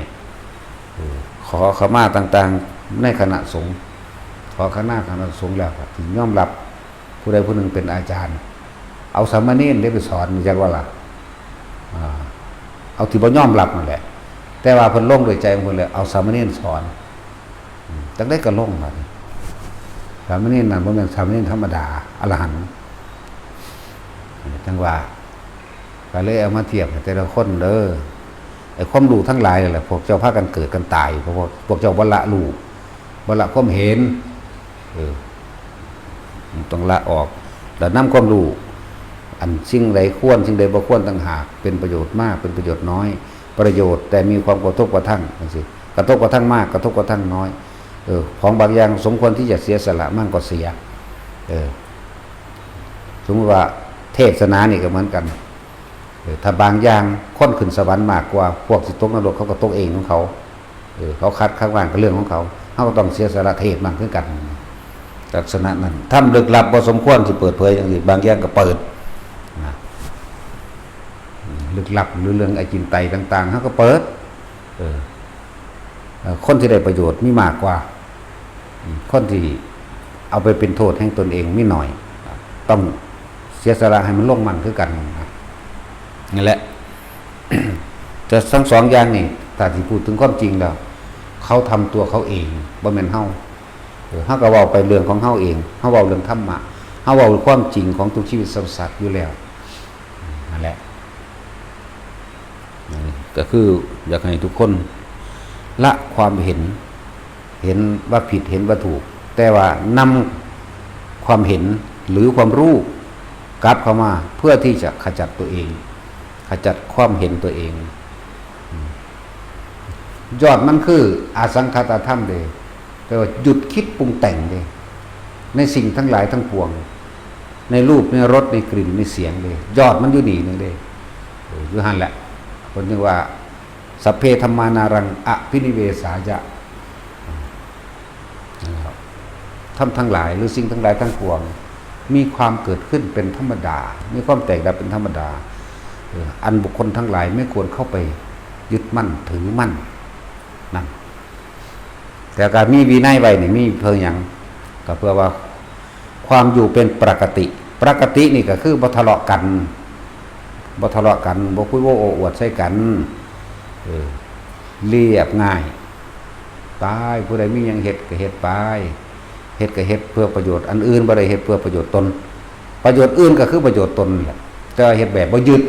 เออ ขอขมาต่างๆ ในคณะสงฆ์ ขอขมาคณะสงฆ์แล้วก็ถึงยอมรับ ผู้ใดผู้หนึ่งเป็นอาจารย์ เอาสามเณรได้ไปสอน จักว่าล่ะ อ่า เอาที่บ่ยอมรับนั่นแหละ แต่ว่าเพิ่นลงด้วยใจของเพิ่นเลย เอาสามเณรสอน อืม จั่งใด๋ก็ลงบัดนี้ สามเณรนั่นบ่แม่นสามเณรธรรมดา อรหันต์ จั่งว่า ก็เลยเอามาเทียบให้แต่ละคนเด้อ ไอ้ความรู้ทั้งหลายนั่นแหละ พวกเจ้าพากันเกิดกันตาย เพราะว่าพวกเจ้าบ่ละรู้ บ่ละความเห็น เออ มันต้องละออก แล้วนำความรู้ อันสิ่งใดควร สิ่งใดบ่ควรต่างหาก เป็นประโยชน์มาก เป็นประโยชน์น้อย ประโยชน์แต่มีความกระทบกระทั่ง จั่งซี้ กระทบกระทั่งมาก กระทบกระทั่งน้อย เออ ของบางอย่างสมควรที่จะเสียสละมั่งก็เสีย เออ สมมุติว่าเทศนานี่ก็เหมือนกัน เออ ถ้าบางอย่างคนขึ้นสวรรค์มากกว่า พวกสิตกนรกเขาก็ตกเองของเขา เออ เขาคัดค้านก็เรื่องของเขา เขาก็ต้องเสียสละเทศมั่งคือกัน ลักษณะนั้น ธรรมลึกลับบ่สมควรสิเปิดเผยจั่งซี้ บางอย่างก็เปิด นะ อืม ลึกลับหรือเรื่องอจินไตยต่างๆ เขาก็เปิด เออ เอ่อ คนที่ได้ประโยชน์มีมากกว่า อืม คนที่เอาไปเป็นโทษแห่งตนเองมีน้อย ต้องเสียสละให้มันลงมั่งคือกัน นะ นั่นแหละ แต่ทั้งสองอย่างนี่ ถ้าสิพูดถึงความจริงแล้ว เขาทำตัวเขาเอง บ่แม่นเฮา เออ เฮาก็เว้าไปเรื่องของเฮาเอง เฮาเว้าเรื่องธรรมะ เฮาเว้าความจริงของทุกชีวิตสรรพสัตว์อยู่แล้ว นั่นแหละ นั่นก็คืออยากให้ทุกคนละความเห็น เห็นว่าผิด เห็นว่าถูก แต่ว่านำความเห็นหรือความรู้กลับเข้ามาเพื่อที่จะขจัดตัวเอง ขจัดความเห็นตัวเอง อืม ยอดมันคืออสังขตธรรมเด้ แปลว่าหยุดคิดปรุงแต่งเด้ ในสิ่งทั้งหลายทั้งปวง ในรูป ในรส ในกลิ่น ในเสียงเด้ ยอดมันอยู่นี่หนึ่งเด้ เออ อยู่หั่นแหละ เพิ่นจึงว่า สัพเพธัมมานารังอภินิเวสายะ นะครับ ธรรมทั้งหลายหรือสิ่งทั้งหลายทั้งปวง มีความเกิดขึ้นเป็นธรรมดา มีความแตกดับเป็นธรรมดา เออ อันบุคคลทั้งหลายไม่ควรเข้าไปยึดมั่นถือมั่น นั่น แต่การมีวินัยไว้นี่มีเพื่อหยัง ก็เพื่อว่าความอยู่เป็นปกติ ปกตินี่ก็คือบ่ทะเลาะกัน บ่ทะเลาะกัน บ่คุยโอ้อวดใส่กัน เออ เรียบง่าย ไป ผู้ใดมีหยังเฮ็ดก็เฮ็ดไป เฮ็ดก็เฮ็ดเพื่อประโยชน์อันอื่น บ่ได้เฮ็ดเพื่อประโยชน์ตน ประโยชน์อื่นก็คือประโยชน์ตนนี่แหละ แต่ว่าเฮ็ดแบบบ่ยึด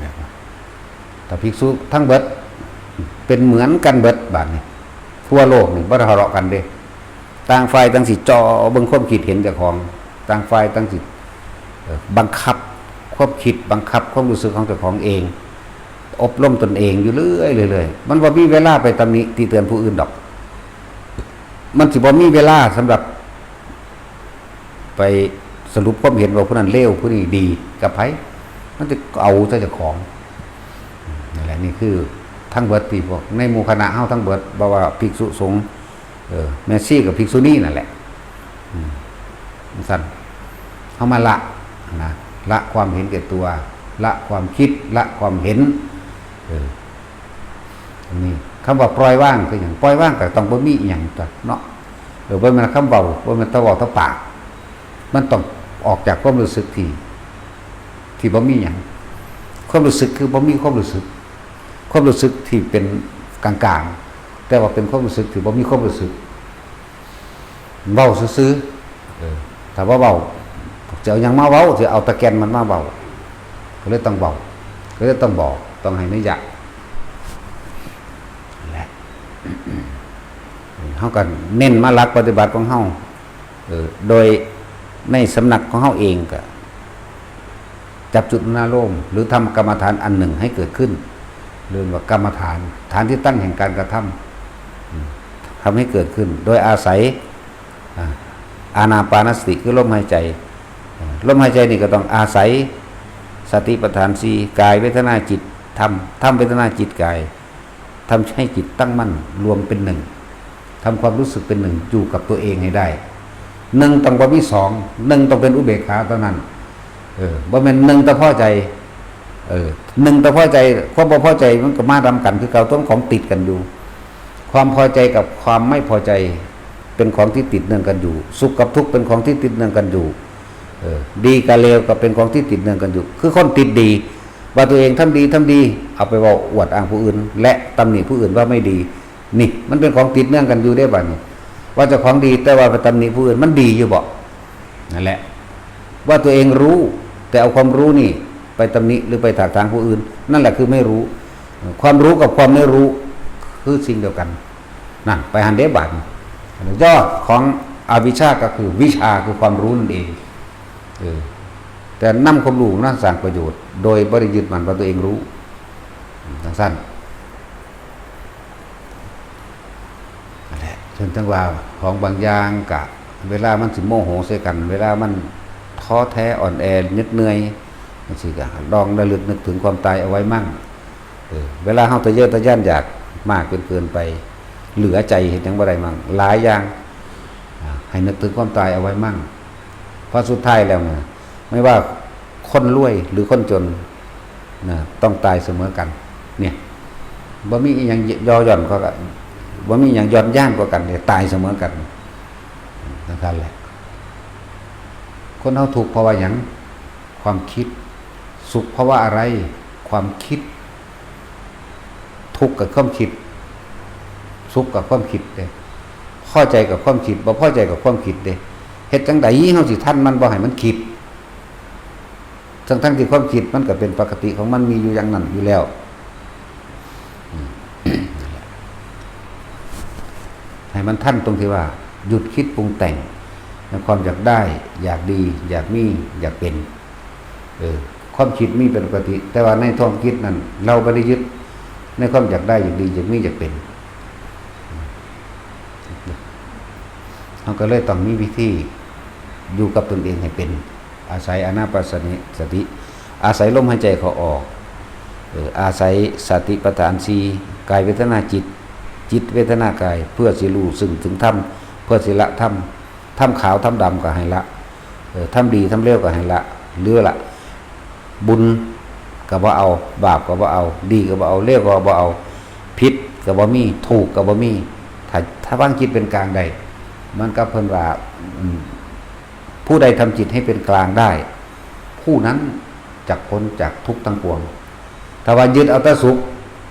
นะครับ ถ้าภิกษุทั้งเบิดเป็นเหมือนกันเบิดบาดนี้ ทั่วโลกนี่บ่ทะเลาะกันเด้ ต่างฝ่ายต่างสิจ่อเบิ่งความคิดเห็นเจ้าของ ต่างฝ่ายต่างสิ เอ่อ บังคับความคิด บังคับความรู้สึกของเจ้าของเอง อบรมตนเองอยู่เรื่อยๆ เรื่อยๆ มันบ่มีเวลาไปตำหนิติเตียนผู้อื่นดอก มันสิบ่มีเวลาสำหรับ ไปสรุปความเห็นว่าผู้นั้นเลวผู้นี้ดีกับไผ มันจะเอาแต่เจ้าของ นั่นแหละ นี่คือทั้งเบิดที่พวกในหมู่คณะเฮาทั้งเบิด บ่ว่าภิกษุสงฆ์ เออ แม่ชีกับภิกษุณีนั่นแหละ อืม จั่งซั้น เฮามาละนะ ละความเห็นแก่ตัว ละความคิด ละความเห็น เออ อันนี้คำว่าปล่อยวางคือหยัง ปล่อยวางก็ต้องบ่มีอิหยังตั๊วเนาะ เออ บ่แม่นคำเว้า บ่แม่นแต่เว้าแต่ปาก มันต้องออกจากความรู้สึกที่ ที่บ่มีหยัง ความรู้สึกคือบ่มีความรู้สึก ความรู้สึกที่เป็นกลางๆ แต่ว่าเป็นความรู้สึกที่บ่มีความรู้สึก เว้าซื่อๆ เออ ถ้าบ่เว้า สิเอาหยังมาเว้า สิเอาแต่แก่นมันมาเว้า ก็เลยต้องเว้า ก็เลยต้องบอก ต้องให้นัยยะ นั่นแหละ เฮาก็เน้นมาหลักปฏิบัติของเฮา เออ โดยในสำนักของเฮาเองก็ จับจุดนารมณ์ หรือทำกรรมฐานอันหนึ่งให้เกิดขึ้น เรียกว่ากรรมฐาน ฐานที่ตั้งแห่งการกระทำ อืม ทำให้เกิดขึ้น โดยอาศัย อ่า อานาปานสติคือลมหายใจ อ่า ลมหายใจนี่ก็ต้องอาศัยสติปัฏฐานสี่ กายเวทนาจิตธรรม ธรรมเวทนาจิตกาย ทำให้จิตตั้งมั่นรวมเป็นหนึ่ง ทำความรู้สึกเป็นหนึ่งอยู่กับตัวเองให้ได้ หนึ่งต้องบ่มีสอง หนึ่งต้องเป็นอุเบกขาเท่านั้น เออ บ่แม่นหนึ่งแต่พอใจ เออ หนึ่งแต่พอใจ ความบ่พอใจมันก็มานำกันคือเก่า ตัวของติดกันอยู่ ความพอใจกับความไม่พอใจ เป็นของที่ติดเนื่องกันอยู่ สุขกับทุกข์เป็นของที่ติดเนื่องกันอยู่ เออ ดีกับเลวก็เป็นของที่ติดเนื่องกันอยู่ คือคนติดดี ว่าตัวเองทำดี ทำดี เอาไปเว้าอวดอ้างผู้อื่น และตำหนิผู้อื่นว่าไม่ดี นี่มันเป็นของติดเนื่องกันอยู่เด้บัดนี้ ว่าเจ้าของดีแต่ว่าไปตำหนิผู้อื่น มันดีอยู่บ่ นั่นแหละ ว่าตัวเองรู้ แต่เอาความรู้นี่ไปตำหนิหรือไปถากถางผู้อื่น นั่นแหละคือไม่รู้ ความรู้กับความไม่รู้คือสิ่งเดียวกัน นั่นไปหันเด้บัดนี้ ยอดของอวิชชาก็คือวิชชาคือความรู้นั่นเอง เออ แต่นำความรู้นั้นสร้างประโยชน์ โดยบ่ได้ยึดมั่นว่าตัวเองรู้ จั่งซั่น นั่นแหละ เช่นจั่งว่าของบางอย่างกะ เวลามันสิโมโหใส่กัน เวลามันท้อแท้อ่อนแอเหน็ดเหนื่อยจั่งซี้กะ ลองระลึกนึกถึงความตายเอาไว้มั่ง เออ เวลาเฮาทะเยอทะยานอยากมากจนเกินไป เหลือใจเฮ็ดหยังบ่ได้มั่ง หลายอย่าง อ่า ให้นึกถึงความตายเอาไว้มั่ง เพราะสุดท้ายแล้วนะ ไม่ว่าคนรวยหรือคนจนนะ ต้องตายเสมอกัน เนี่ย บ่มีอีหยังย่อหย่อนกว่ากัน บ่มีอีหยังย่อนย่านกว่ากัน เนี่ย ตายเสมอกัน จั่งซั่นแหละ คนเฮาทุกข์เพราะว่าหยัง ความคิด สุขเพราะว่าอะไร ความคิด ทุกข์กับความคิด สุขกับความคิดเด้ พอใจกับความคิด บ่พอใจกับความคิดเด้ เฮ็ดจั่งใดเฮาสิทันมันบ่ให้มันคิด ทั้งๆที่ความคิดมันก็เป็นปกติของมัน มีอยู่อย่างนั้นอยู่แล้ว อืม ให้มันทันตรงที่ว่า หยุดคิดปรุงแต่งในความอยากได้ อยากดี อยากมี อยากเป็น เออ ความคิดมีเป็นปกติ แต่ว่าในความคิดนั้น เราบ่ได้ยึดในความอยากได้ อยากดี อยากมี อยากเป็น เราก็เลยต้องมีวิธีอยู่กับตนเองให้เป็น อาศัยอานาปานสติ อาศัยลมหายใจเข้าออก เออ อาศัยสติปัฏฐานสี่ กายเวทนาจิต จิตเวทนากาย เพื่อสิรู้ซึ่งถึงธรรม เพื่อสิละธรรม ธรรมขาวธรรมดำก็ให้ละ เออ ธรรมดีธรรมเลวก็ให้ละ เหลือละ บุญก็บ่เอา บาปก็บ่เอา ดีก็บ่เอา เลวก็บ่เอา ผิดก็บ่มี ถูกก็บ่มี ถ้า ถ้าวางจิตเป็นกลางได้ มันก็เพิ่นว่า อืม ผู้ใดทำจิตให้เป็นกลางได้ ผู้นั้นจักพ้นจากทุกข์ทั้งปวง ถ้าว่ายึดเอาแต่สุข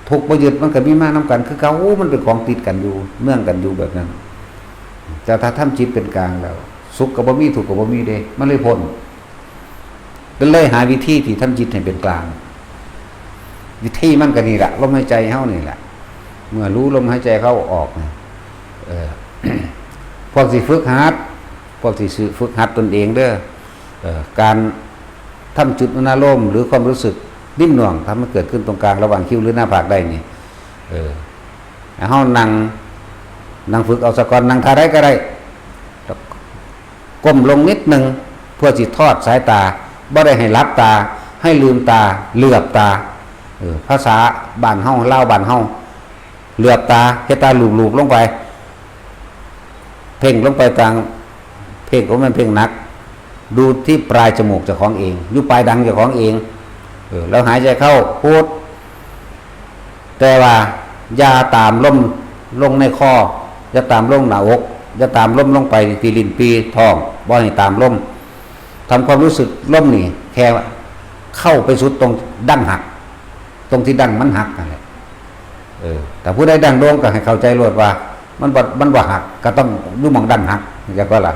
ทุกข์บ่ยึด มันก็มีมานำกันคือเก่า มันเป็นของติดกันอยู่ เนื่องกันอยู่แบบนั้น แต่ถ้าทำจิตเป็นกลางแล้ว สุขก็บ่มี ทุกข์ก็บ่มีเด้ มันเลยพ้น ก็เลยหาวิธีที่ทำจิตให้เป็นกลาง วิธีมันก็นี่แหละ ลมหายใจเฮานี่แหละ เมื่อรู้ลมหายใจเข้าออกนะ เออ พวกสิฝึกหัด พวกสิฝึกหัดตนเองเด้อ เออ การทำจุดอนุโลมหรือความรู้สึกนิ่มหน่วง ทำให้เกิดขึ้นตรงกลางระหว่างคิ้วหรือหน้าผากได้นี่ เออ ให้เฮานั่ง นั่งฝึกเอาซะก่อน นั่งท่าใดก็ได้ ก้มลงนิดหนึ่ง เพื่อสิทอดสายตา บ่ได้ให้หลับตา ให้ลืมตา เหลือบตา เออ ภาษาบ้านเฮา ลาวบ้านเฮา เหลือบตา เฮ็ดตาลูบๆลงไป เพ่งลงไปตาง เพ่งก็แม่นเพ่งหนัก ดูที่ปลายจมูกเจ้าของเอง อยู่ปลายดังเจ้าของเอง เออ แล้วหายใจเข้า พุท แต่ว่าอย่าตามลมลงในคอ อย่าตามลงหน้าอก อย่าตามลมลงไปที่ลิ้นปี่ท้อง บ่ให้ตามลม ทำความรู้สึกลมนี่ แค่เข้าไปสุดตรงดั้งหัก ตรงที่ดั้งมันหักนั่นแหละ เออ แต่ผู้ใดดั้งโด่งก็ให้เข้าใจโลดว่า มันบ่ มันบ่หัก ก็ต้องอยู่หม่องดั้งหัก จักว่าล่ะ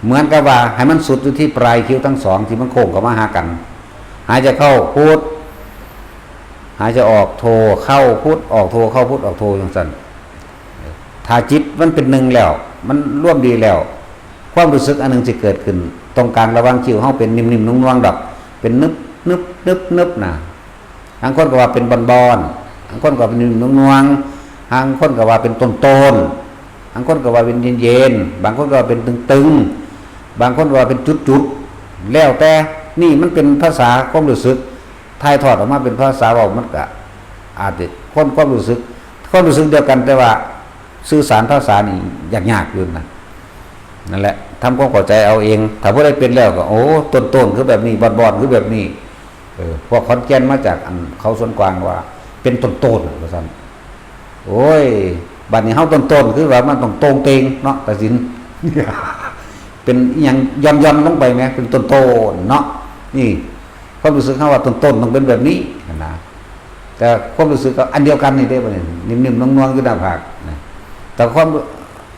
เหมือนกับว่าให้มันสุดอยู่ที่ปลายคิ้วทั้งสองที่มันโค้งเข้ามาหากัน หายใจเข้า พุท หายใจออก โท เข้า พุท ออก โท เข้า พุท ออก โท จั่งซั่น ถ้าจิตมันเป็นหนึ่งแล้ว มันรวมดีแล้ว ความรู้สึกอันหนึ่งสิเกิดขึ้น ตรงกลางระหว่างคิ้วเฮาเป็นนิ่มๆนุ่มๆดอก เป็นนึบๆนึบๆนะ บางคนก็ว่าเป็นบอนๆ บางคนก็เป็นนิ่มๆนวลๆ บางคนก็ว่าเป็นต้นๆ บางคนก็ว่าเป็นเย็นๆ บางคนก็ว่าเป็นตึงๆ บางคนก็ว่าเป็นจุดๆ แล้วแต่ นี่มันเป็นภาษาความรู้สึก ถ่ายทอดออกมาเป็นภาษาเว้า มันก็อาจจะคนความรู้สึก ความรู้สึกเดียวกัน แต่ว่าสื่อสารภาษานี่ยากๆ อยู่นะ นั่นแหละ ทำความเข้าใจเอาเอง ถ้าผู้ใดเป็นแล้วก็ โอ้ ต้นๆ คือแบบนี้ บอนๆ คือแบบนี้ เออ พวกขอนแก่นมาจากอันเขาสวนกวางว่า เป็นต้นๆ ว่าซั่น โอ้ย บัดนี้เฮาต้นๆ คือว่ามันต้องโตงเตงเนาะ ตาสิน เป็นอิหยังย่อนๆ ลงไปแหม เป็นต้นๆ เนาะ นี่ ความรู้สึกเฮาว่าต้นๆ ต้องเป็นแบบนี้หั้นนะ แต่ความรู้สึกก็อันเดียวกันนี่เด้ บัดนี้ นิ่มๆ นวลๆ อยู่หน้าผากนะ แต่ความ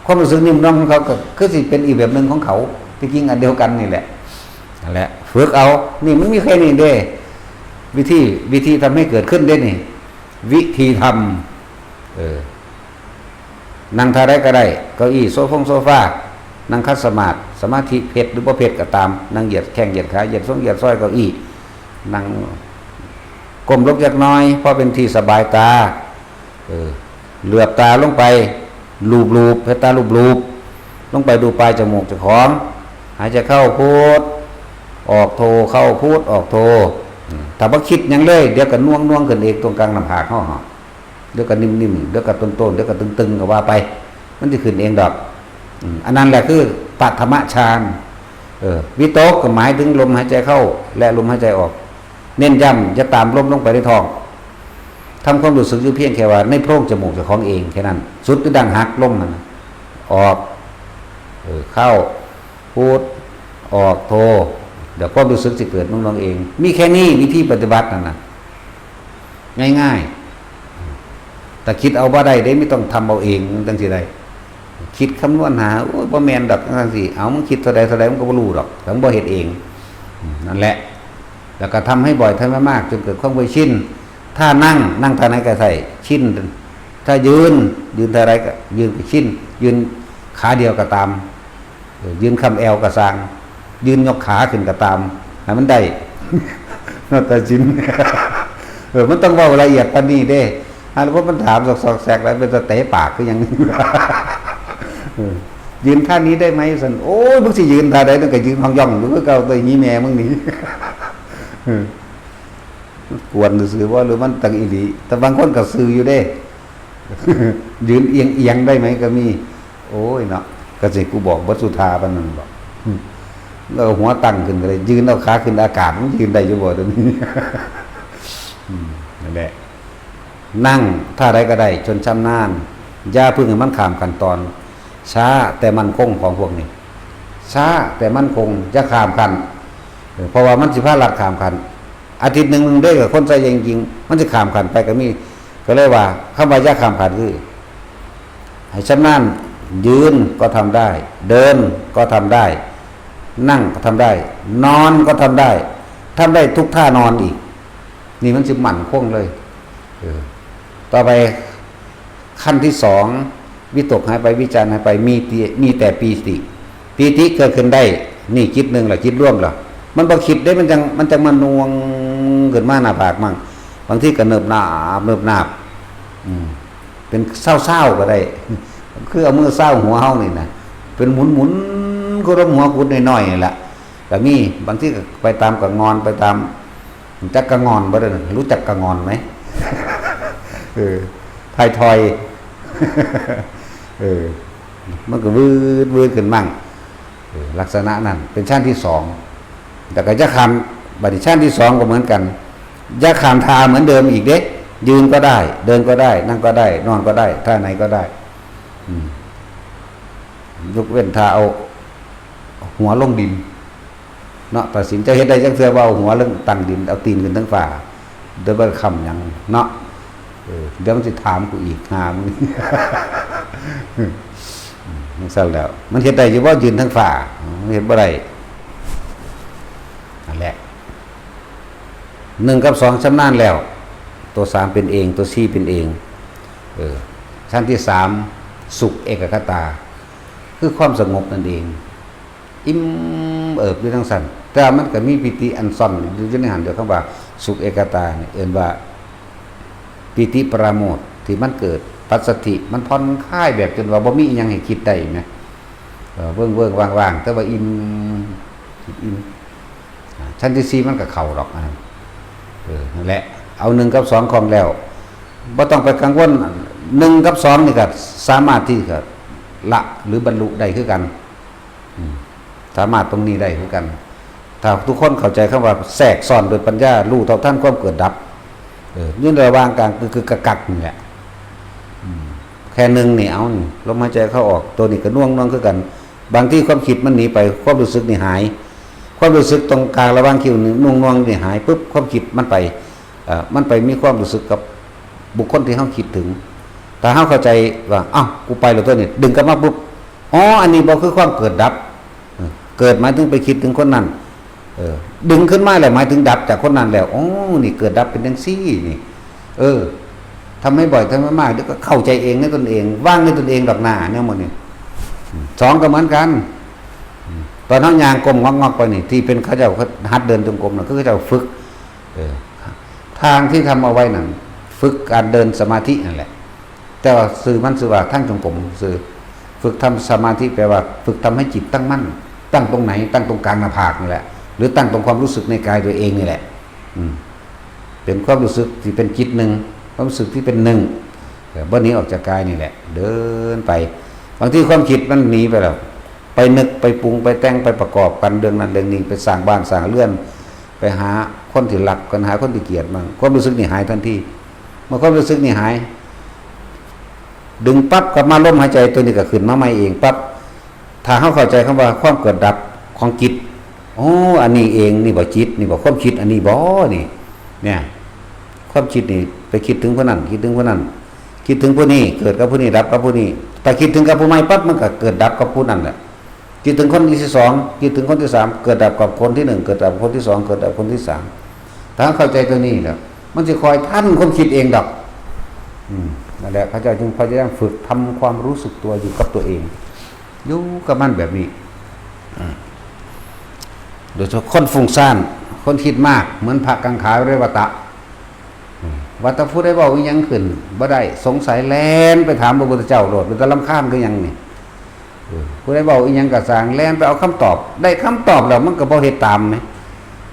ความรู้สึกนิ่มนวลของเขาก็คือสิเป็นอีกแบบหนึ่งของเขา ที่จริงอันเดียวกันนี่แหละ นั่นแหละ ฝึกเอา นี่มันมีแค่นี้เด้ วิธี วิธีทำให้เกิดขึ้นเด้นี่ วิธีทำ เออ นั่งท่าใดก็ได้ เก้าอี้ โซฟงโซฟา นั่งขัดสมาธิ สมาธิเพ็ดหรือบ่เพ็ดก็ตาม นั่งเหยียดแข้งเหยียดขา เหยียดทรงเหยียดซอยเก้าอี้ นั่งก้มลงจักหน่อย พอเป็นที่สบายตา เออ เหลือบตาลงไป ลูบๆ ให้ตาลูบๆ ลงไปดูปลายจมูกเจ้าของ หายใจเข้าพุท ออกโท เข้าพุท ออกโท อืม ถ้าบ่คิดหยังเลย เดี๋ยวก็น่วงๆ ขึ้นเองตรงกลางหน้าผากเฮา เดี๋ยวก็นิ่มๆ เดี๋ยวก็ต้นๆ เดี๋ยวก็ตึงๆ ก็ว่าไป มันสิขึ้นเองดอก อืม อันนั้นแหละคือปฐมฌาน เออ วิตกก็หมายถึงลมหายใจเข้า และลมหายใจออก เน้นย้ำอย่าตามลมลงไปในท้อง ทำความรู้สึกอยู่เพียงแค่ว่าในโพรงจมูกเจ้าของเองแค่นั้น สุดคือดังหักลมมันนะ ออก เออ เข้า พุท ออก โท เดี๋ยวความรู้สึกสิเกิดมันลงเอง มีแค่นี้วิธีปฏิบัตินั่นนะ ง่ายๆ แต่คิดเอาบ่ได้เด้ ไม่ต้องทำเอาเอง จังสิได้ คิดคำนวณหา โอ้ย บ่แม่นดอก จังสิ เอา มึงคิดเท่าใดเท่าใด มึงก็บ่รู้ดอก ถ้ามึงบ่เฮ็ดเอง อืม นั่นแหละ แล้วก็ทำให้บ่อย ทำให้มาก จนเกิดความเคยชิน ถ้านั่ง นั่งท่าไหนก็ใช่ ชิน ถ้ายืน ยืนท่าใดก็ ยืนก็ชิน ยืนขาเดียวก็ตาม เออ ยืนค้ำแอวก็ซ่าง ยืนยกขาขึ้นก็ตาม ให้มันได้ นาฏศิลป์ เออ มันต้องเว้าละเอียดปานนี้เด้ หากว่ามันถามซอกๆ แซกๆ แล้วเป็นตาเตะปากคือหยัง เออ ยืนท่านี้ได้ไหม ซั่น โอ้ย มึงสิยืนท่าใด มึงก็ยืนฮ่องย่องอยู่คือเก่า ตัวนี้แม่มึงนี่ เออ กวนซื่อๆ บ่ หรือมันตั้งอีหลี แต่บางคนก็ซื่ออยู่เด้ ยืนเอียงๆ ได้ไหมก็มี โอ้ยเนาะ ก็สิกูบอกบ่สุทาปานนั้นดอก แล้วหัวตั้งขึ้นก็ได้ ยืนเอาขาขึ้นอากาศ มันยืนได้อยู่บ่เดี๋ยวนี้ อืม นั่นแหละ นั่งท่าใดก็ได้ จนชำนาญ อย่าเพิ่งให้มันข้ามขั้นตอน ช้าแต่มั่นคงของพวกนี้ ช้าแต่มั่นคง อย่าข้ามขั้น เออ เพราะว่ามันสิพาลัดข้ามขั้น อาทิตย์หนึ่ง หนึ่งเด้อ คนใส่จริงๆ มันสิข้ามขั้นไปก็มี ก็เลยว่า คำว่าอย่าข้ามขั้นคือ ให้ชำนาญ ยืนก็ทำได้ เดินก็ทำได้ นั่งก็ทำได้ นอนก็ทำได้ ทำได้ทุกท่านอนอีก นี่มันสิมั่นคงเลย เออ ต่อไป ขั้นที่สอง วิตกหายไป วิจารหายไป มีแต่ มีแต่ปีติ ปีติเกิดขึ้นได้ นี่จิตหนึ่งล่ะ จิตรวมล่ะ มันบ่คิดเด้ มันจั่ง มันจั่งมาน่วงขึ้นมาหน้าผากมั่ง บางทีก็เนิบหนาบ เนิบหนาบ อืม เป็นเศร้าๆ ก็ได้ คือเอามือเศร้าหัวเฮานี่นะ เป็นหมุนๆ คือลมหัวกุดน้อยๆ นี่แหละ ก็มี บางทีก็ไปตามกะงอน ไปตาม รู้จักกะงอนบ่เด้อ รู้จักกะงอนไหม เออ ทอยๆ เออ มันก็วืดวืดขึ้นมั่ง เออ ลักษณะนั้น เป็นฌานที่สอง แต่ก็จะข้าม บัดนี้ฌานที่สองก็เหมือนกัน อย่าข้ามท่าเหมือนเดิมอีกเด้ ยืนก็ได้ เดินก็ได้ นั่งก็ได้ นอนก็ได้ ท่าไหนก็ได้ อืม ยกเว้นท่าเอาหัวลงดิน เนาะ ตัดสินใจเฮ็ดได้จังเทื่อว่าเอาหัวลงตั้งดิน เอาตีนขึ้นเทิงฟ้า เดี๋ยวบ่ค้ำหยังเนาะ เออ เดี๋ยวมันสิถามกูอีก หามึง จั่งซั้นแล้ว มันเฮ็ดได้อยู่บ่ ยืนเทิงฟ้า มันเฮ็ดบ่ได้ นั่นแหละ หนึ่งกับสองชำนาญแล้ว ตัวสามเป็นเอง ตัวสี่เป็นเอง เออ ฌานที่สาม สุขเอกัคคตา คือความสงบนั่นเอง อิ่มเอิบอยู่จั่งซั้น แต่มันก็มีปีติอันซ่อนอยู่ในหั้นเด้อ คำว่าสุขเอกัคคตานี่ เอิ้นว่าปีติปราโมทย์ เท ที่มันเกิดปัสสัทธิ มันผ่อนคลายแบบจนว่าบ่มีอิหยังให้คิดได้แหม เออ เวิ้งๆ ว่างๆ แต่ว่าอิ่ม อิ่ม อ่า ชั้นที่สี่มันก็เข้าดอก อันนั้น เออ นั่นแหละ เอาหนึ่งกับสองคล่องแล้ว บ่ต้องไปกังวล หนึ่งกับสองนี่ก็สามารถที่จะละหรือบรรลุได้คือกัน อืม สามารถตรงนี้ได้คือกัน ถ้าทุกคนเข้าใจคำว่าแทรกซ้อนโดยปัญญา รู้เท่าทันความเกิดดับ เออ อยู่ในระหว่างกลางคือ คือกักๆ นี่แหละ อืม แค่หนึ่งนี่ เอานี่ ลมหายใจเข้าออก ตัวนี้ก็หน่วงๆ คือกัน บางทีความคิดมันหนีไป ความรู้สึกนี่หาย ความรู้สึกตรงกลางระหว่างคิ้วนี่หน่วงๆ นี่หายปุ๊บ ความคิดมันไป เอ่อ มันไปมีความรู้สึกกับบุคคลที่เราคิดถึง ถ้าเราเข้าใจว่า "เอ้า กูไปแล้วตัวนี้" ดึงกลับมาปุ๊บ "อ๋อ อันนี้บ่คือความเกิดดับ" เออ เกิดหมายถึงไปคิดถึงคนนั้น เออ ดึงขึ้นมาแล้วหมายถึงดับจากคนนั้นแล้ว "อ๋อ นี่เกิดดับเป็นจังซี่นี่" เออ ทำให้บ่อย ทำให้มาก เดี๋ยวก็เข้าใจเองในตนเอง วางในตนเองดอกหน้า แนวหมดนี่ อืม สองก็เหมือนกัน อืม ตอนเฮาย่างก้มงอกๆ ไปนี่ ที่เป็นเขาเจ้าหัดเดินจงกรมน่ะ คือเขาเจ้าฝึก เออ ทางที่ทำเอาไว้นั่น ฝึกการเดินสมาธินั่นแหละ แต่ว่าชื่อมันชื่อว่าทางจงกรมซื่อ ฝึกทำสมาธิแปลว่าฝึกทำให้จิตตั้งมั่น ตั้งตรงไหน ตั้งตรงกลางหน้าผากนี่แหละ หรือตั้งตรงความรู้สึกในกายตัวเองนี่แหละ อืม เป็นความรู้สึกที่เป็นจิตหนึ่ง ความรู้สึกที่เป็นหนึ่ง เออ บ่หนีออกจากกายนี่แหละ เดินไป บางทีความคิดมันหนีไปแล้ว ไปนึก ไปปรุง ไปแต่ง ไปประกอบกันเรื่องนั้นเรื่องนี้ ไปสร้างบ้านสร้างเรือน ไปหาคนที่รักกัน หาคนที่เกลียดมั่ง ความรู้สึกนี่หายทันที เมื่อความรู้สึกนี่หาย ดึงปั๊บกลับมา ลมหายใจตัวนี้ก็ขึ้นมาใหม่เองปั๊บ ถ้าเราเข้าใจคำว่าความเกิดดับของจิต "อ๋อ อันนี้เอง นี่บ่จิต นี่บ่ความคิด อันนี้บ่นี่" เนี่ย ความคิดนี่ไปคิดถึงผู้นั้น คิดถึงผู้นั้น คิดถึงผู้นี้ เกิดกับผู้นี้ ดับกับผู้นี้ ถ้าคิดถึงกับผู้ใหม่ปั๊บ มันก็เกิดดับกับผู้นั้นแหละ คิดถึงคนที่สอง คิดถึงคนที่สาม เกิดดับกับคนที่หนึ่ง เกิดดับกับคนที่สอง เกิดดับกับคนที่สาม ถ้าเข้าใจตัวนี้แล้ว มันสิคอยทันความคิดเองดอก อืม นั่นแหละ เขาเจ้าจึงพยายามฝึกทำความรู้สึกตัวอยู่กับตัวเอง อยู่กับมันแบบนี้ อ่า โดยเฉพาะคนฟุ้งซ่าน คนคิดมาก เหมือนพระกังขาเรวตะ อืม ว่าแต่ผู้ใดเว้าอีหยังขึ้นบ่ได้ สงสัยแล่นไปถามพระพุทธเจ้าโลด เป็นตารำคาญคือหยังนี่ เออ ผู้ใดเว้าอีหยังก็ซ่าง แล่นไปเอาคำตอบ ได้คำตอบแล้วมันก็บ่เฮ็ดตามแหม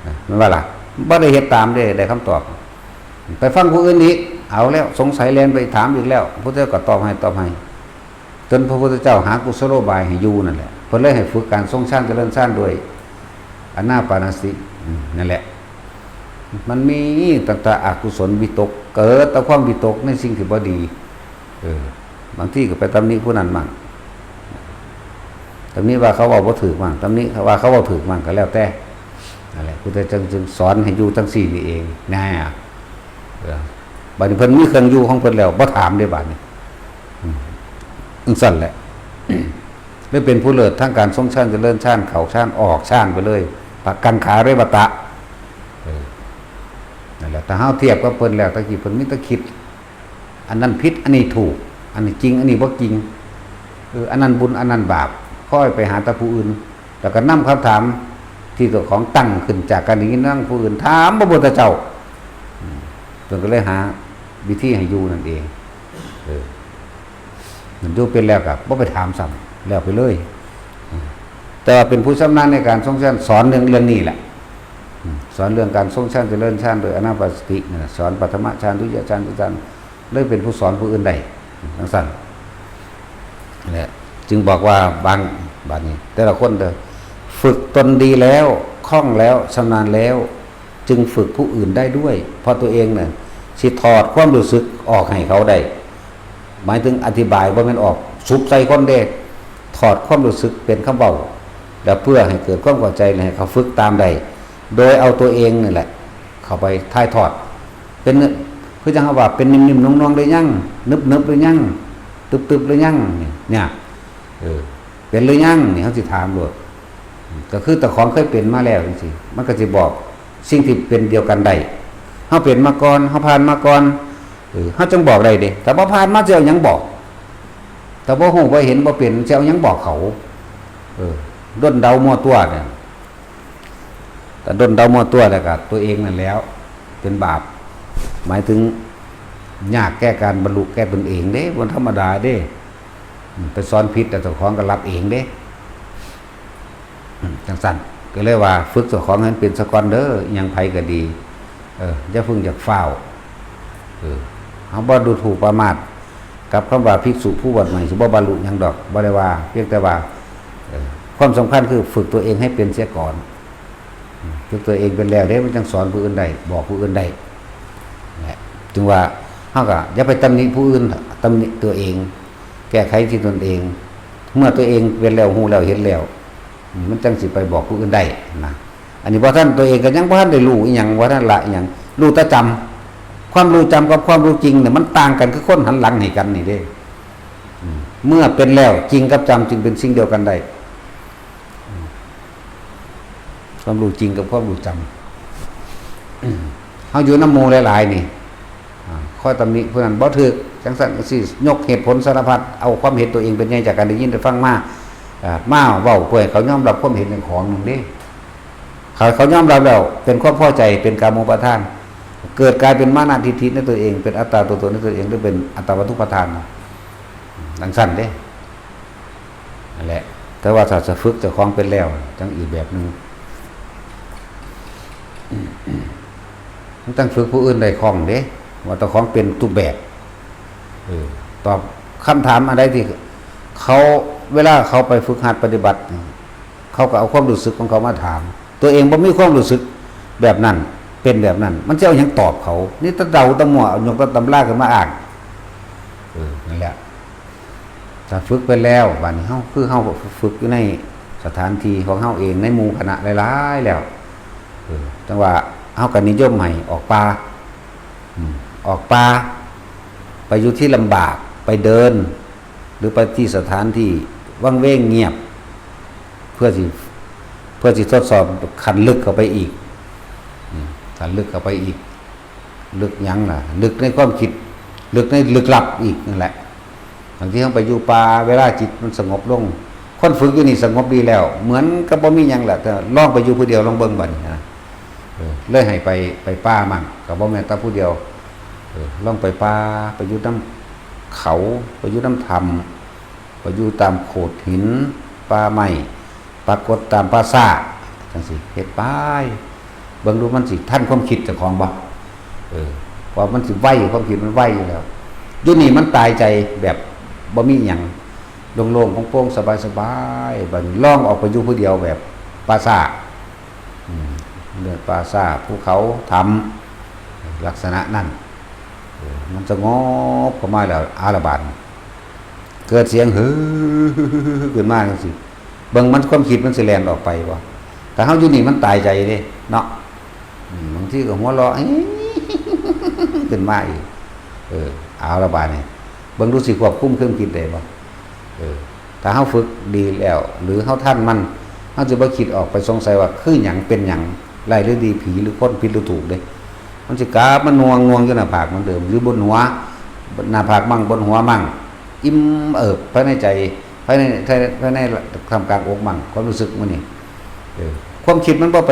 เออ แม่นบ่ล่ะ บ่ได้เฮ็ดตามเด้ ได้คำตอบ ไปฟังผู้อื่นอีก เอาแล้ว สงสัยแล่นไปถามอีกแล้ว พระพุทธเจ้าก็ตอบให้ ตอบให้ จนพระพุทธเจ้าหากุศโลบายให้อยู่นั่นแหละ เพิ่นเลยให้ฝึกการทรงฌานเจริญฌานโดยอานาปานสติ อืม นั่นแหละ มันมีตั้งแต่อกุศลวิตก เกิดแต่ความวิตกในสิ่งที่บ่ดี เออ บางทีก็ไปตำหนิผู้นั้นมั่ง ตำหนิว่าเขาเว้าบ่ถูกมั่ง ตำหนิว่าเขาเว้าถูกมั่ง ก็แล้วแต่ นั่นแหละ พุทธเจ้าจึงสอนให้อยู่จังซี่นี่เอง นะ เออ บัดนี้เพิ่นมีเครื่องอยู่ของเพิ่นแล้ว บ่ถามเด้บัดนี้ อืม จังซั่นแหละ เลยเป็นผู้เลิศทางการทรงฌานเจริญฌาน เข้าฌานออกฌานไปเลย พระกังขาเรวตะ เออ นั่นแหละ ถ้าเฮาเทียบกับเพิ่นแล้ว ตะกี้เพิ่นมีแต่คิด อันนั้นผิด อันนี้ถูก อันนี้จริง อันนี้บ่จริง เออ อันนั้นบุญ อันนั้นบาป คอยไปหาแต่ผู้อื่น แล้วก็นำคำถามที่เจ้าของตั้งขึ้นจากการได้ยินฟังผู้อื่น ถามพระพุทธเจ้า อืม เพิ่นก็เลยหาวิธีให้อยู่นั่นเอง เออ มันอยู่เป็นแล้วก็บ่ไปถามซ้ำ แล้วไปเลย อืม แต่ว่าเป็นผู้ชำนาญในการทรงฌาน สอนเรื่อง เรื่องนี้แหละ อืม สอนเรื่องการทรงฌานเจริญฌานโดยอานาปานสตินั่นน่ะ สอนปฐมฌาน ทุติยฌาน ตติยฌาน เลยเป็นผู้สอนผู้อื่นได้ จังซั่น และจึงบอกว่าบาง บัดนี้ แต่ละคนเด้อ ฝึกตนดีแล้ว คล่องแล้ว ชำนาญแล้ว จึงฝึกผู้อื่นได้ด้วย เพราะตัวเองน่ะสิถอดความรู้สึกออกให้เขาได้ หมายถึงอธิบายบ่แม่นออกสุบใส่คนเด้ ถอดความรู้สึกเป็นคำเว้า แล้วเพื่อให้เกิดความเข้าใจ และให้เขาฝึกตามได้ โดยเอาตัวเองนี่แหละ เข้าไปถ่ายทอด เป็น คือจังว่าเป็นนิ่มๆ นวลๆ หรือยัง นึบๆ หรือยัง ตึบๆ หรือยัง นี่ เนี่ย เออ เป็นหรือยัง นี่เขาสิถามโลด ก็คือเจ้าของเคยเป็นมาแล้วจังซี้ มันก็สิบอกสิ่งที่เป็นเดียวกันได้ เฮาเป็นมาก่อน เฮาผ่านมาก่อน เออ เฮาจังบอกได้เด้ ถ้าบ่ผ่านมาสิเอาหยังบอก ถ้าบ่ฮู้บ่เห็นบ่เป็นสิเอาหยังบอกเขา เออ ด้นเดามั่วตัวเนี่ย ถ้าด้นเดามั่วตัวแล้วก็ตัวเองนั่นแหล้ว เป็นบาป หมายถึง ยากแก่การบรรลุแก่ตนเองเด้ บ่ธรรมดาเด้ อืม ไปสอนผิดแต่เจ้าของก็รับเองเด้ อืม จังซั่น ก็เลยว่าฝึกเจ้าของให้มันเป็นซะก่อนเด้อ อิหยังไผก็ดี เออ อย่าเพิ่งอยากฟ้าว เออ เฮาบ่ดูถูกประมาท กับคำว่าภิกษุผู้บวชใหม่สิบ่บรรลุหยังดอก บ่ได้ว่า เพียงแต่ว่า เออ ความสำคัญคือฝึกตัวเองให้เป็นเสียก่อน อืม ฝึกตัวเองเป็นแล้วเด้ มันจังสอนผู้อื่นได้ บอกผู้อื่นได้ แหละ จึงว่าเฮาก็อย่าไปตำหนิผู้อื่น ตำหนิตัวเอง แก้ไขที่ตนเอง เมื่อตัวเองเป็นแล้ว ฮู้แล้ว เห็นแล้ว อืม มันจังสิไปบอกผู้อื่นได้นะ อันนี้บ่ทัน ตัวเองก็ยังบ่ทันได้รู้อิหยัง บ่ทันละอิหยัง รู้แต่จำ ความรู้จำกับความรู้จริงเนี่ยมันต่างกัน คือคนหันหลังให้กันนี่เด้ อืม เมื่อเป็นแล้ว จริงกับจำจึงเป็นสิ่งเดียวกันได้ อืม ความรู้จริงกับความรู้จำ อืม เฮาอยู่นำหมู่หลายๆนี่ อ่า คอยตำหนิผู้นั้นบ่ถูก จังซั่นจังซี่ ยกเหตุผลสารพัด เอาความเห็นตัวเองเป็นใหญ่จากการได้ยินได้ฟังมา อ่า มาเว้าเพื่อให้เขายอมรับความเห็นเจ้าของนั่นเด้ เขา เขายอมรับแล้ว เป็นความพอใจ เป็นกาโมปทาน เกิดกลายเป็นมานะทิฏฐิในตัวเอง เป็นอัตตาตัวตนในตัวเอง หรือเป็นอัตตาวัตถุปทาน จังซั่นเด้ นั่นแหละ แต่ว่าถ้าจะฝึกเจ้าของเป็นแล้ว จังอีกแบบหนึ่ง มันต้องฝึกผู้อื่นได้คล่องเด้ ว่าเจ้าของเป็นทุกแบบ เออ ตอบคำถามอะไรที่เขา เวลาเขาไปฝึกหัดปฏิบัติ เขาก็เอาความรู้สึกของเขามาถาม ตัวเองบ่มีความรู้สึกแบบนั้น เป็นแบบนั้น มันจะเอาหยังตอบเขา นี่ตะเดาตะมั่ว เอายกตะตำราขึ้นมาอ้าง เออ นั่นแหละ ถ้าฝึกไปแล้ว บัดนี้เฮา คือเฮาฝึกอยู่ในสถานที่ของเฮาเอง ในหมู่คณะหลายๆแล้ว เออ จังว่าเฮาก็นิยมให้ออกป่า อืม ออกป่า ไปอยู่ที่ลำบาก ไปเดิน หรือไปที่สถานที่วังเวงเงียบ เพื่อสิ เพื่อสิทดสอบขั้นลึกเข้าไปอีก อืม ขั้นลึกเข้าไปอีก ลึกหยังล่ะ ลึกในความคิด ลึกในลึกลับอีกนั่นแหละ บางทีเฮาไปอยู่ป่า เวลาจิตมันสงบลง คนฝึกอยู่นี่สงบดีแล้ว เหมือนกับบ่มีหยังแหละ แต่ลองไปอยู่ผู้เดียวลองเบิ่งบัดนี้นะ เออ เลยให้ไป ไปป่ามั่ง ก็บ่แม่นแต่ผู้เดียว เออ ลองไปป่า ไปอยู่นำเขา ไปอยู่นำถ้ำ ไปอยู่ตามโขดหิน ป่าไม้ ปรากฏตามป่าช้า จังซี้ เฮ็ดไป เบิ่งดูมันสิทันความคิดเจ้าของบ่ เออ เพราะมันสิไว ความคิดมันไวอยู่แล้ว อยู่นี่มันตายใจแบบบ่มีหยัง โล่งๆโปร่งๆ สบายๆ บัดนี้ลองออกไปอยู่ผู้เดียวแบบป่าช้า อืม เดินป่าช้า ภูเขา ถ้ำ ลักษณะนั้น เออ มันสงบเข้ามาแล้ว อาละบาดนี้ เกิดเสียงหือขึ้นมาจังซี้ เบิ่งมัน ความคิดมันสิแล่นออกไปบ่ แต่เฮาอยู่นี่มันตายใจเด้เนาะ อืม บางทีก็หัวเราะ ขึ้นมาอีก เออ เอาละบาดนี้ เบิ่งดูสิควบคุมความคิดได้บ่ เออ ถ้าเฮาฝึกดีแล้ว หรือเฮาทันมัน เฮาสิบ่คิดออกไปสงสัยว่าคือหยังเป็นหยัง ร้ายหรือดี ผีหรือคน ผิดหรือถูกเด้ มันสิกลับมาหน่วง หน่วงอยู่หน้าผากเหมือนเดิม หรือบนหัว หน้าผากมั่ง บนหัวมั่ง อิ่มเอิบภายในใจ ภายใน ภายใน ภายในท่ามกลางอกมั่ง ความรู้สึกมันนี่ เออ ความคิดมันบ่ไป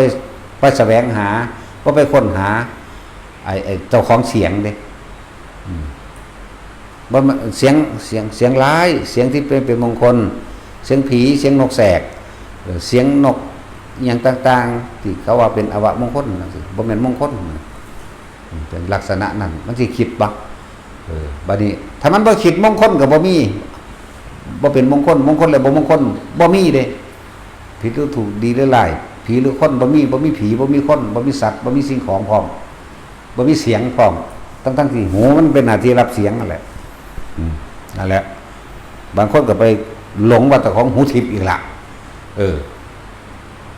ไปแสวงหา บ่ไปค้นหา ไอ้ ไอ้เจ้าของเสียงเด้ อืม บ่แม่นเสียง เสียง เสียงร้าย เสียงที่เป็น เป็นมงคล เสียงผี เสียงนกแสก เอ่อ เสียงนกอิหยังต่างๆ ที่เขาว่าเป็นอวมงคลจังซี้ บ่แม่นมงคล อืม เป็นลักษณะนั้น มันสิคิดบ่ เออ บัดนี้ ถ้ามันบ่คิด มงคลก็บ่มี บ่เป็นมงคล มงคลและบ่มงคล บ่มีเด้ ผิดหรือถูก ดีหรือร้าย ผีหรือคน บ่มี บ่มีผี บ่มีคน บ่มีสัตว์ บ่มีสิ่งของพร้อม บ่มีเสียงพร้อม ทั้งๆที่หูมันเป็นหน้าที่รับเสียงนั่นแหละ อืม นั่นแหละ บางคนก็ไปหลงว่าเจ้าของหูทิพย์อีกละ เออ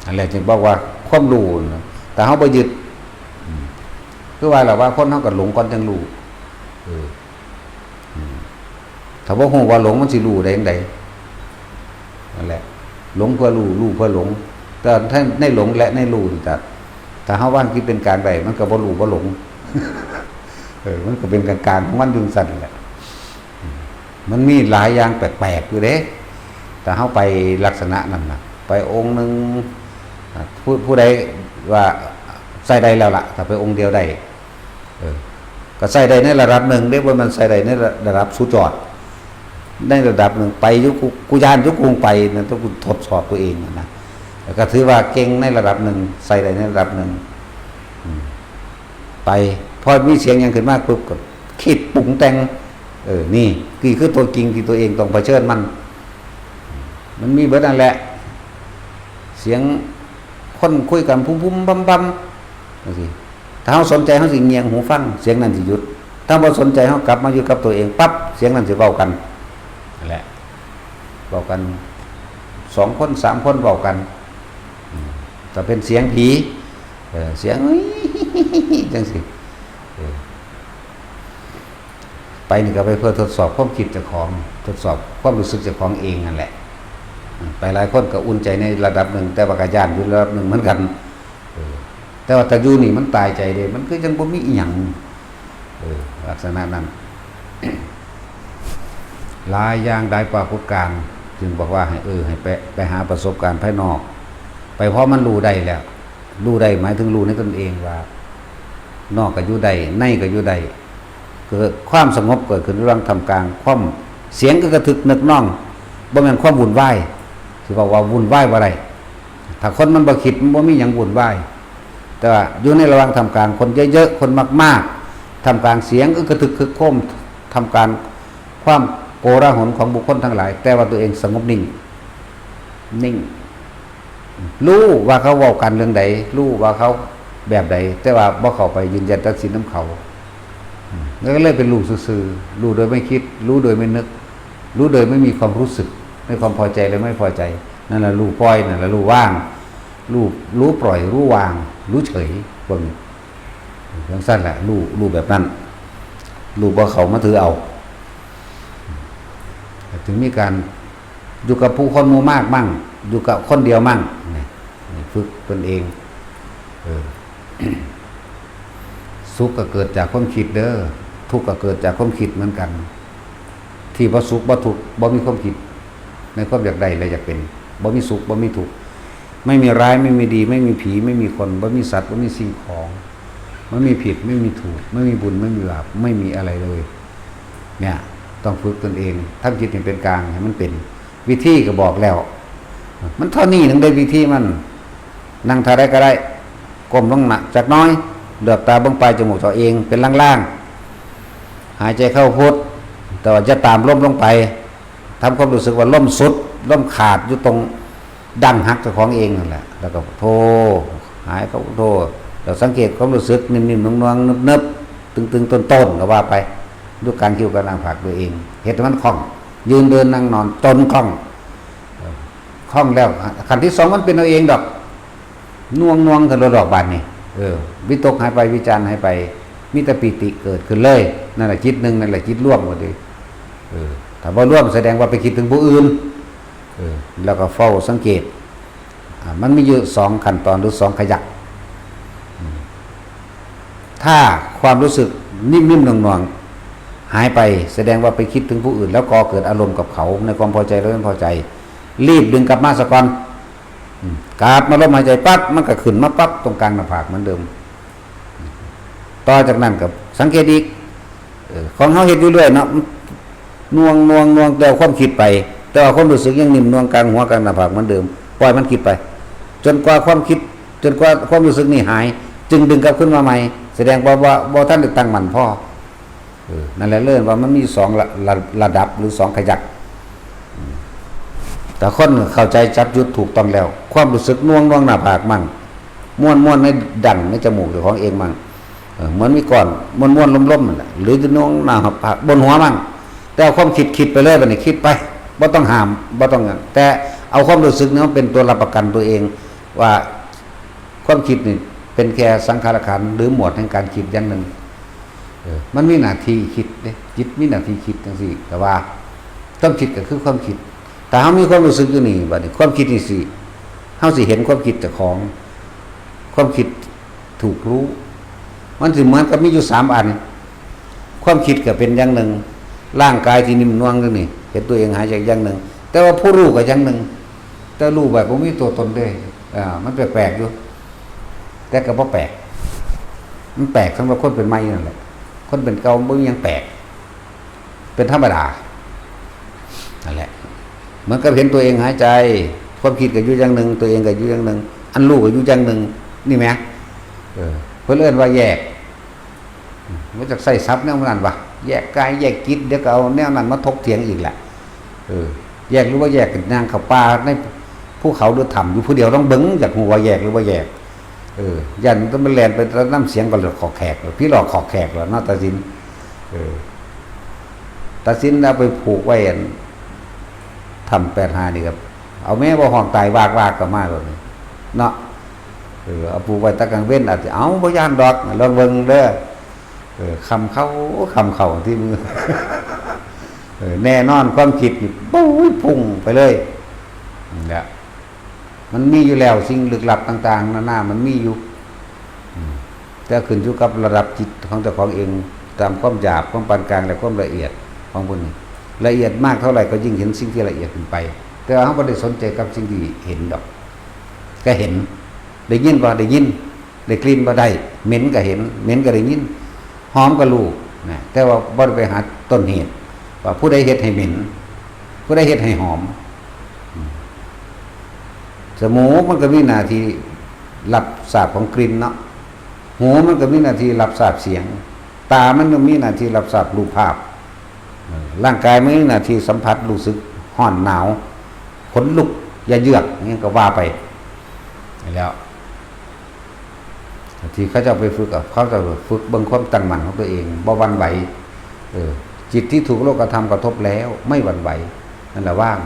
นั่นแหละจึงบอกว่าความรู้น่ะ ถ้าเฮาบ่ยึด อืม คือว่าล่ะว่าคนเฮาก็หลงก่อนจั่งรู้ เออ อืม ถ้าบ่ฮู้ว่าหลงมันสิรู้ได้จั่งใด นั่นแหละ หลงเพื่อรู้ รู้เพื่อหลง แต่ถ้าในหลงและในรู้นี่ ถ้า ถ้าเฮาวางจิตเป็นกลางได้ มันก็บ่รู้บ่หลง เออ มันก็เป็นกลางๆของมันอยู่จั่งซั่นแหละ มันมีหลายอย่างแปลกๆอยู่เด้ ถ้าเฮาไปลักษณะนั้นน่ะ ไปองค์หนึ่ง อ่ะ ผู้ ผู้ใดว่าใช้ได้แล้วล่ะ ถ้าไปองค์เดียวได้ เออ ก็ใช้ได้ในระดับหนึ่งเด้ บ่แม่นใช้ได้ในระดับสุดยอด ในระดับหนึ่งไปอยู่ กู กูย้านอยู่ กูไปนั่น ต้องกูทดสอบตัวเองนะ แล้วก็ถือว่าเก่งในระดับหนึ่ง ใช้ได้ในระดับหนึ่ง อืม ไป พอมีเสียงหยังขึ้นมาปุ๊บ ก็คิดปรุงแต่ง เออ นี่ นี่คือตัวจริงที่ตัวเองต้องเผชิญมัน มันมีเบิดนั่นแหละ เสียงคนคุยกันพุ้มๆ บำๆ จังซี้ ถ้าเฮาสนใจ เฮาสิเงี่ยงหูฟัง เสียงนั้นสิหยุด ถ้าบ่สนใจ เฮากลับมาอยู่กับตัวเองปั๊บ เสียงนั้นสิเว้ากัน นั่นแหละ เว้ากัน สองคน สามคน เว้ากัน อืม แต่เป็นเสียงผี เออ เสียง จังซี้ เออ ไปนี่ก็ไปเพื่อทดสอบความคิดเจ้าของ ทดสอบความรู้สึกเจ้าของเองนั่นแหละ อืม ไปหลายคนก็อุ่นใจในระดับหนึ่ง แต่ว่าก็ย้านอยู่ระดับหนึ่งเหมือนกัน เออ แต่ว่าถ้าอยู่นี่มันตายใจเด้ มันคือจั่งบ่มีอิหยัง เออ ลักษณะนั้น หลายอย่างหลายปรากฏการณ์ จึงบอกว่าให้ เออ ให้ไป ไปหาประสบการณ์ภายนอก ไปพอมันรู้ได้แล้ว รู้ได้หมายถึงรู้ในตนเองว่า นอกก็อยู่ได้ ในก็อยู่ได้ เกิดความสงบเกิดขึ้นระหว่างท่ามกลางความ เสียงก็กระทึกนึกนอง บ่แม่นความวุ่นวาย สิบอกว่าวุ่นวายบ่ได้ ถ้าคนมันบ่คิด มันบ่มีหยังวุ่นวาย แต่ว่าอยู่ในระหว่างท่ามกลางคนเยอะๆ คนมากๆ ท่ามกลางเสียงอึกกระทึกครึกโครม ท่ามกลางความโกลาหลของบุคคลทั้งหลาย แต่ว่าตัวเองสงบนิ่ง นิ่ง รู้ว่าเขาเว้ากันเรื่องใด รู้ว่าเขาแบบใด แต่ว่าบ่เข้าไปยืนยันตัดสินนำเขา อืม แล้วก็เลยเป็นรู้ซื่อๆ รู้โดยไม่คิด รู้โดยไม่นึก รู้โดยไม่มีความรู้สึก ในความพอใจและไม่พอใจ นั่นแหละรู้ปล่อย นั่นแหละรู้วาง รู้ รู้ปล่อย รู้วาง รู้เฉย พวกนี้ จั่งซั้นแหละ รู้ รู้แบบนั้น รู้บ่เข้ามาถือเอา ถึงมีการอยู่กับผู้คนหมู่มากมั่ง อยู่กับคนเดียวมั่ง นี่ นี่ฝึกตนเอง เออ สุขก็เกิดจากความคิดเด้อ ทุกข์ก็เกิดจากความคิดเหมือนกัน ที่บ่สุขบ่ทุกข์บ่มีความคิด ในความอยากได้และอยากเป็น บ่มีสุขบ่มีทุกข์ ไม่มีร้ายไม่มีดี ไม่มีผีไม่มีคน บ่มีสัตว์บ่มีสิ่งของ ไม่มีผิดไม่มีถูก ไม่มีบุญไม่มีบาป ไม่มีอะไรเลย เนี่ย ต้องฝึกตนเอง ทำจิตให้เป็นกลาง ให้มันเป็น วิธีก็บอกแล้ว มันเท่านี้หนึ่งได้วิธีมัน นั่งท่าใดก็ได้ ก้มลงหน้าจักหน่อย เหลือบตาเบิ่งปลายจมูกตัวเอง เป็นล่างๆ หายใจเข้าพุท แต่ว่าอย่าตามลมลงไป ทำความรู้สึกว่าลมสุด ลมขาดอยู่ตรงดั้งหักเจ้าของเองนั่นแหละ แล้วก็โท หายเข้าโท แล้วสังเกตความรู้สึกนิ่มๆ นวลๆ นึบๆ ตึงๆ ต้นๆ ก็ว่าไป อยู่กลางคิ้วกลางหน้าผากตัวเอง เฮ็ดให้มันคล่อง ยืนเดินนั่งนอนจนคล่อง เออ คล่องแล้ว ขั้นที่สองมันเป็นเอาเองดอก น่วงๆ ขึ้นดอกบาดนี่ เออ วิตกหายไป วิจารหายไป มีแต่ปีติเกิดขึ้นเลย นั่นแหละจิตหนึ่ง นั่นแหละจิตรวมหมดเลย เออ ถ้าบ่รวมแสดงว่าไปคิดถึงผู้อื่น เออ แล้วก็เฝ้าสังเกต อ่า มันมีอยู่สองขั้นตอนหรือสองขยัก อืม ถ้าความรู้สึกนิ่มๆ หน่วงๆ หายไป แสดงว่าไปคิดถึงผู้อื่น แล้วก่อเกิดอารมณ์กับเขาในความพอใจและไม่พอใจ รีบดึงกลับมาซะก่อน อืม กลับมาลมหายใจปั๊บ มันก็ขึ้นมาปั๊บตรงกลางหน้าผากเหมือนเดิม ต่อจากนั้นก็สังเกตอีก เออ ของเฮาเฮ็ดอยู่เรื่อยเนาะ น่วง น่วง น่วง แต่ความคิดไป แต่ว่าความรู้สึกยังนิ่มนวลกลางหัวกลางหน้าผากเหมือนเดิม ปล่อยมันคิดไป จนกว่าความคิด จนกว่าความรู้สึกนี่หาย จึงดึงกลับขึ้นมาใหม่ แสดงว่า ว่า บ่ทันได้ตั้งมั่นพอ เออ นั่นแหละเรียกว่ามันมีสองระ ระ ระดับหรือสองขยัก อืม แต่คนเข้าใจจับจุดถูกต้องแล้ว ความรู้สึกน่วง น่วงหน้าผากมั่ง ม่วน ม่วนในดั้งในจมูกเจ้าของเองมั่ง เออ เหมือนมีก้อนม่วนๆ ลมๆ นั่นแหละ หรือจะน่วงหน้าผากบนหัวมั่ง แต่เอาความคิดคิดไปเลย บัดนี้คิดไป บ่ต้องห้าม บ่ต้อง แต่เอาความรู้สึกเนี่ยมาเป็นตัวรับประกันตัวเอง ว่าความคิดนี่เป็นแค่สังขารขันธ์ หรือหมวดแห่งการคิดอย่างหนึ่ง เออ มันมีหน้าที่คิดเด้ จิตมีหน้าที่คิดจังซี้ แต่ว่าความคิดก็คือความคิด ถ้าเฮามีความรู้สึกอยู่นี่ บัดนี้ความคิดนี่สิ เฮาสิเห็นความคิดเจ้าของ ความคิดถูกรู้ มันสิเหมือนกับมีอยู่สามอัน ความคิดก็เป็นอย่างหนึ่ง ร่างกายที่นิ่มนวลอยู่นี่ เห็นตัวเองหายใจอย่างหนึ่ง แต่ว่าผู้รู้ก็อย่างหนึ่ง แต่รู้แบบบ่มีตัวตนเด้ อ่า มันแปลกๆ อยู่ แต่ก็บ่แปลก มันแปลกสำหรับคนเป็นใหม่นั่นแหละ คนเป็นเก่าบ่มีหยังแปลก เป็นธรรมดา นั่นแหละ เหมือนกับเห็นตัวเองหายใจ ความคิดก็อยู่อย่างหนึ่ง ตัวเองก็อยู่อย่างหนึ่ง อันรู้ก็อยู่อย่างหนึ่ง นี่แหม เออ เพิ่นเอิ้นว่าแยก บ่จักใช้ศัพท์แนวนั้นวะ แยกกายแยกจิต เดี๋ยวก็เอาแนวนั้นมาถกเถียงอีกแหละ เออ แยกหรือบ่แยก ย่างเข้าป่าในภูเขาหรือถ้ำอยู่ผู้เดียว ลองเบิ่ง อยากฮู้ว่าแยกหรือบ่แยก เออ ย้านแต่มันแล่นไปนำเสียงก็หลอกขอกแขก ผีหลอกขอกแขกแล้วเนาะ ตัดสิน เออ ตัดสินเอาไปผูกไว้อันถ้ำแปดห้านี่ครับ เอาแม่บ่ฮ้องตายวากๆ ก็มาแล้วนี่ เนาะ เออ เอาผูกไว้แต่กลางเว็น อาจจะ เอ้า บ่ย้านดอก ลองเบิ่งเด้อ เออ ค่ำเข้า ค่ำเข้าที่มือ เออ แน่นอน ความคิดนี่ ปุ้ย พุ่งไปเลย นั่นแหละ มันมีอยู่แล้ว สิ่งลึกลับต่างๆ นานา มันมีอยู่ อืม แต่ขึ้นอยู่กับระดับจิตของเจ้าของเอง ตามความหยาบ ความปานกลาง และความละเอียดของเพิ่นนี่ ละเอียดมากเท่าไหร่ก็ยิ่งเห็นสิ่งที่ละเอียดขึ้นไป แต่ว่าเราบ่ได้สนใจกับสิ่งที่เห็นดอก ก็เห็น ได้ยินบ่ ได้ยิน ได้กลิ่นบ่ ได้ เหม็นก็เห็น เหม็นก็ได้ยิน หอมก็รู้นะ แต่ว่าบ่ได้ไปหาต้นเหตุ ว่าผู้ใดเฮ็ดให้เหม็น ผู้ใดเฮ็ดให้หอม อืม จมูกมันก็มีหน้าที่รับทราบของกลิ่นเนาะ หูมันก็มีหน้าที่รับทราบเสียง ตามันก็มีหน้าที่รับทราบรูปภาพ เออ ร่างกายมันมีหน้าที่สัมผัส รู้สึกร้อนหนาว ขนลุก เยือก อิหยังก็ว่าไป แล้ว ที่เขาเจ้าไปฝึกอะ เขาเจ้าฝึกเบิ่งความตั้งมั่นของตัวเอง บ่หวั่นไหว เออ จิตที่ถูกโลกธรรมกระทบแล้ว ไม่หวั่นไหว นั่นแหละว่าง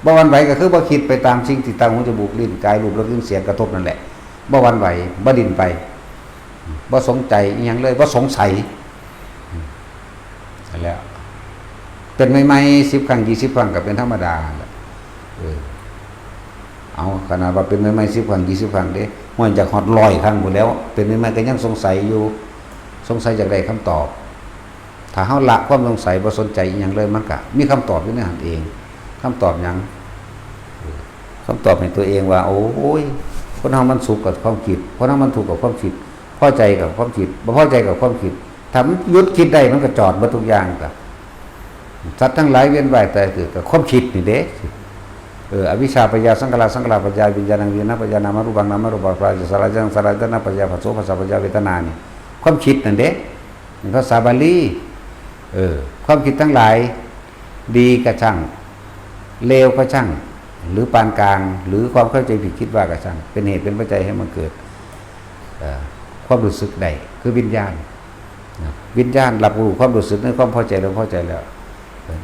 บ่หวั่นไหวก็คือบ่คิดไปตามสิ่งที่ตา หู จมูก ลิ้น กาย รูป รส กลิ่น เสียงกระทบนั่นแหละ บ่หวั่นไหว บ่ดิ้นไป บ่สนใจอิหยังเลย บ่สงสัย นั่นแหละ เป็นใหม่ๆ สิบครั้ง ยี่สิบครั้งก็เป็นธรรมดาแหละ เออ เอา ขนาดว่าเป็นใหม่ๆ สิบครั้ง ยี่สิบครั้งเด้ ห้วย อยากฮอดร้อยครั้งพู้นแหล้ว เป็นใหม่ๆ ก็ยังสงสัยอยู่ สงสัยอยากได้คำตอบ ถ้าเฮาละความสงสัย บ่สนใจอิหยังเลย มันก็มีคำตอบอยู่ในหั้นเอง คำตอบหยัง เออ คำตอบให้ตัวเองว่า โอ้ย คนเฮามันสุขกับความคิด คนเฮามันทุกข์กับความคิด พอใจกับความคิด บ่พอใจกับความคิด ถ้ามันหยุดคิดได้ มันก็จอดหมดทุกอย่าง ก็สัตว์ทั้งหลายเวียนว่ายตายเกิดกับความคิดนี่เด้ เออ อวิชชาปัจจยาสังขารา สังขารปัจจยาวิญญาณัง วิญญาณปัจจยานามรูปัง นามรูปังปัจจยาสัลลายตนะ สัลลายตนะปัจจยาผัสโส ผัสสะปัจจยาเวทนานี่ ความคิดนั่นเด้ ภาษาบาลี เออ ความคิดทั้งหลาย ดีก็ช่าง เลวก็ช่าง หรือปานกลาง หรือความเข้าใจผิดคิดว่าก็ช่าง เป็นเหตุเป็นปัจจัยให้มันเกิด เอ่อ ความรู้สึกได้ คือวิญญาณ นะ วิญญาณรับรู้ความรู้สึกในความพอใจและบ่พอใจแล้ว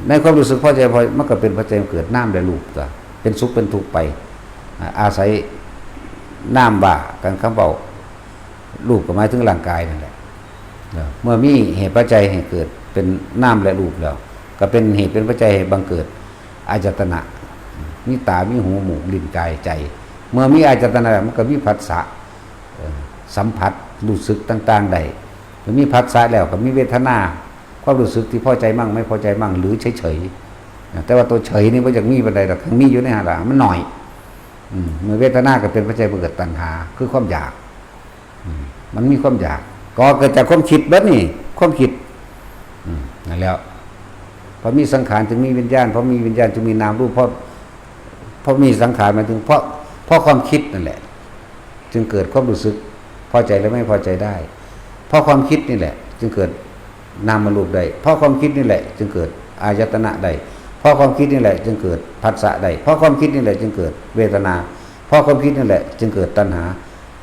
ในความรู้สึกพอใจพอ มันก็เป็นปัจจัยให้เกิดนามและรูปตัว เป็นสุขเป็นทุกข์ไป อ่า อาศัยนามว่ากัน คำเว้า รูปก็หมายถึงร่างกายนั่นแหละ เนาะ เมื่อมีเหตุปัจจัยให้เกิดเป็นนามและรูปแล้ว ก็เป็นเหตุเป็นปัจจัยให้บังเกิดอายตนะ มีตา มีหู หมูก ลิ้น กาย ใจ เมื่อมีอายตนะแล้ว มันก็มีผัสสะ เอ่อ สัมผัส รู้สึกต่างๆ ได้ เมื่อมีผัสสะแล้วก็มีเวทนา ความรู้สึกที่พอใจมั่งไม่พอใจมั่ง หรือเฉยๆ นะ แต่ว่าตัวเฉยนี่บ่อยากมีปานใดดอก มีอยู่ในหั้นล่ะ มันน้อย อืม เมื่อเวทนาก็เป็นปัจจัยบังเกิดตัณหา คือความอยาก อืม มันมีความอยาก ก็เกิดจากความคิดเบิดนี่ ความคิด อืม นั่นแหล้ว พอมีสังขารจึงมีวิญญาณ พอมีวิญญาณจึงมีนามรูป พอ พอมีสังขารหมายถึง เพราะ เพราะความคิดนั่นแหละ จึงเกิดความรู้สึกพอใจและไม่พอใจได้ เพราะความคิดนี่แหละ จึงเกิดนามรูปได้ เพราะความคิดนี่แหละ จึงเกิดอายตนะได้ เพราะความคิดนี่แหละ จึงเกิดผัสสะได้ เพราะความคิดนี่แหละ จึงเกิดเวทนา เพราะความคิดนี่แหละ จึงเกิดตัณหา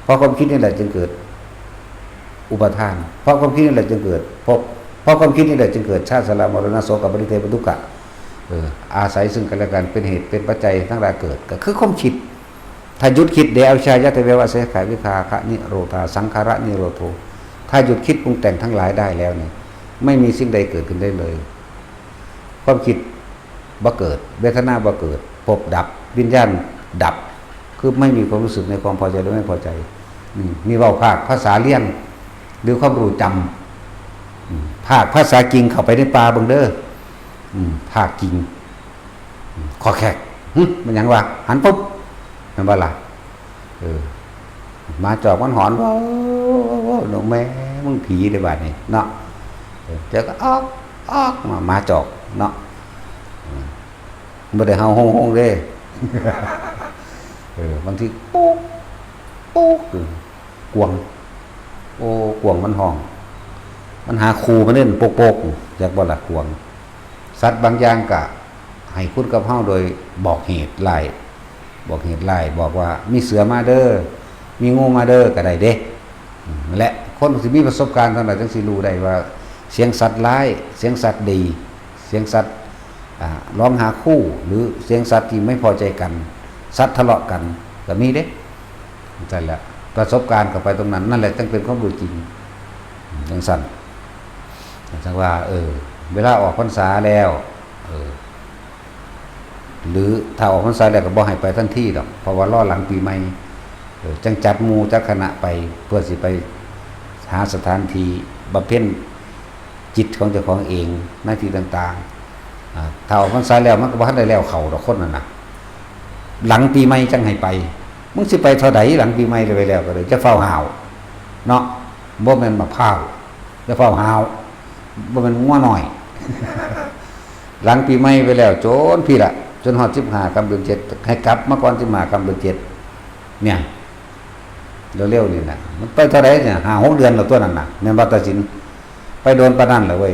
เพราะความคิดนี่แหละ จึงเกิดอุปาทาน เพราะความคิดนี่แหละ จึงเกิดภพ เพราะความคิดนี่แหละ จึงเกิดชาติ ชรามรณะ โสกะ ปริเทวะ ทุกขะ เออ อาศัยซึ่งกันและกัน เป็นเหตุเป็นปัจจัยทั้งหลายเกิด ก็คือความคิด ถ้าหยุดคิดเด้ อวิชชา ยะถา เววะ สัยยะ ขะ วิคา คะ นิโรธา สังขารนิโรโธ ถ้าหยุดคิดปรุงแต่งทั้งหลายได้แล้วนี่ ไม่มีสิ่งใดเกิดขึ้นได้เลย ความคิดบ่เกิด เวทนาบ่เกิด ภพดับ วิญญาณดับ คือไม่มีความรู้สึกในความพอใจและไม่พอใจ อืม นี่เว้าภาคภาษาเรียน หรือความรู้จำ อืม ภาคภาษาจริงเข้าไปในป่าเบิ่งเด้อ อืม ภาคจริง อืม ขอแขก หึ มันหยังวะ หันปุ๊บ แม่นบ่ล่ะ เออ หมาจอกมันหอน ว้าว ว้าว ว้าว ว้าว แม่มึงผีเด้อบาดนี้เนาะ เออ เจ้าก็ออก ออกมา หมาจอกเนาะ อืม บ่ได้เห่าโฮงๆเด้ เออ บางที ปุ๊ก ปุ๊ก เออ กวาง โอ้ กวางมันฮ้อง มันหาคู่มันเล่น โป๊กๆ จักบ่ล่ะ กวาง สัตว์บางอย่างก็ให้คุณกับเฮาโดยบอกเหตุร้าย บอกเหตุร้าย บอกว่ามีเสือมาเด้อ มีงูมาเด้อ ก็ได้เด้ อืม นั่นแหละ คนที่มีประสบการณ์เท่านั้นจั่งสิรู้ได้ว่า เสียงสัตว์ร้าย เสียงสัตว์ดี เสียงสัตว์ อ่า ร้องหาคู่ หรือเสียงสัตว์ที่ไม่พอใจกัน สัตว์ทะเลาะกัน ก็มีเด้ นั่นแหละ ประสบการณ์ก็ไปตรงนั้น นั่นแหละจั่งเป็นความรู้จริง อืม จั่งซั่น จั่งว่า เออ เวลาออกพรรษาแล้ว เออ หรือถ้าออกพรรษาแล้วก็บ่ให้ไปทันทีดอก เพราะว่ารอหลังปีใหม่ เออ จั่งจัดหมู่จัดคณะไป เพื่อสิไปหาสถานที่บำเพ็ญจิตของเจ้าของเองในที่ต่างๆ อ่า ถ้าออกพรรษาแล้วมันก็บ่ทันได้แล้วเข้าดอกคนนั่นน่ะ หลังปีใหม่จั่งให้ไป มึงสิไปเท่าใดหลังปีใหม่ไปแล้วก็ได้ จะเฝ้าห้าว เนาะ บ่แม่นมะพร้าว จะเฝ้าห้าว บ่แม่นงัวน้อย หลังปีใหม่ไปแล้ว จนพี้ละ จนฮอดสิบห้าค่ำเดือนเจ็ด ให้กลับมาก่อนสิบห้าค่ำเดือนเจ็ด เนี่ย เร็วๆนี่น่ะ มันไปเท่าใดเนี่ย ห้าหกเดือนแล้วตัวนั้นน่ะ แม่นบ่ ตาสิน ไปโดนปานนั้นแหละเว้ย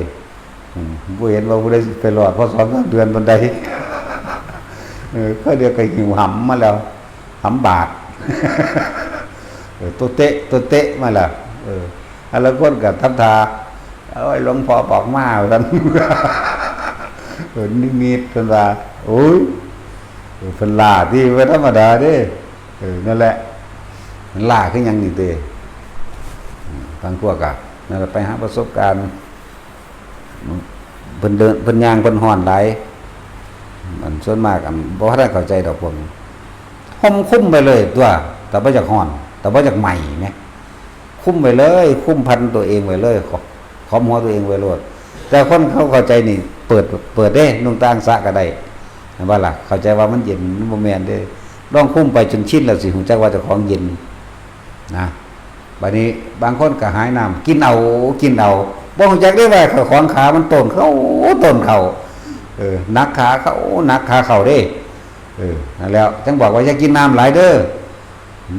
อืม บ่เห็นว่าผู้ใดไปรอด พอสองสามเดือนปานใด เออ เขาเดียวก็หิวหำมาแล้ว หำบาด เออ โตเต๊ะ โตเต๊ะมาแล้ว เออ อันละคนก็ทำท่า โอ้ย หลวงพ่อบอกมา ว่าซั่น เออ นิมิตเพิ่นว่า โอ้ย เออ เพิ่นล่าที่บ่ธรรมดาเด้ เออ นั่นแหละ มันล่าคือหยังนี่เด้ อืม บางพวกอะ นั่นแหละ ไปหาประสบการณ์ เพิ่นเดิน เพิ่นย่าง เพิ่นฮ้อนหลาย อันส่วนมาก อันบ่ทันเข้าใจดอกพวกนี้ ห่มคลุมไปเลยตัว แต่บ่อยากฮ้อน แต่บ่อยากไหม้แหม คลุมไปเลย คลุมพันตัวเองไว้เลย ขอ ขอมหัวตัวเองไว้โลด แต่คนเขาเข้าใจนี่ เปิด เปิดเด้ นุ่งตางสะก็ได้ เห็นบ่ล่ะ เข้าใจว่ามันเย็น มันบ่แม่นเด้ ลองคลุมไปจนชินแล้วสิรู้จักว่าเจ้าของเย็น นะ บัดนี้บางคนก็หายน้ำ กินเอา กินเอา บ่รู้จักเด้ว่าของขามันต้นเข้า ต้นเข้า เออ หนักขาเข้า หนักขาเข้าเด้ เออ นั่นแหล้ว จั่งบอกว่าอย่ากินน้ำหลายเด้อ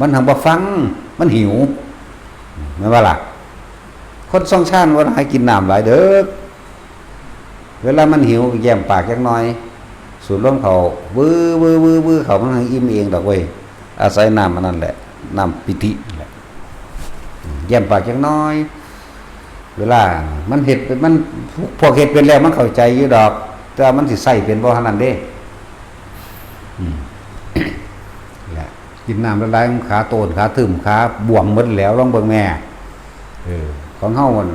มันหังบ่ฟัง มันหิว แม่นบ่ล่ะ คนทรงฌานว่าให้กินน้ำหลายเด้อ เวลามันหิวก็แย้มปากจักหน่อย สูดลมเข้า วื้อ วื้อ วื้อ วื้อ เข้า มันหังอิ่มเองดอกเว้ย อาศัยน้ำอันนั้นแหละ น้ำปิตินั่นแหละ แย้มปากจักหน่อย เวลามันเฮ็ดเป็น มัน พวกเฮ็ดเป็นแล้วมันเข้าใจอยู่ดอก แต่ว่ามันสิใช้เป็นบ่เท่านั้นเด้ อืม แหละ กินน้ำหลายๆ มันขาโตน ขาทึม ขาบวมหมดแล้ว ลองเบิ่งแม่ เออ ของเฮามัน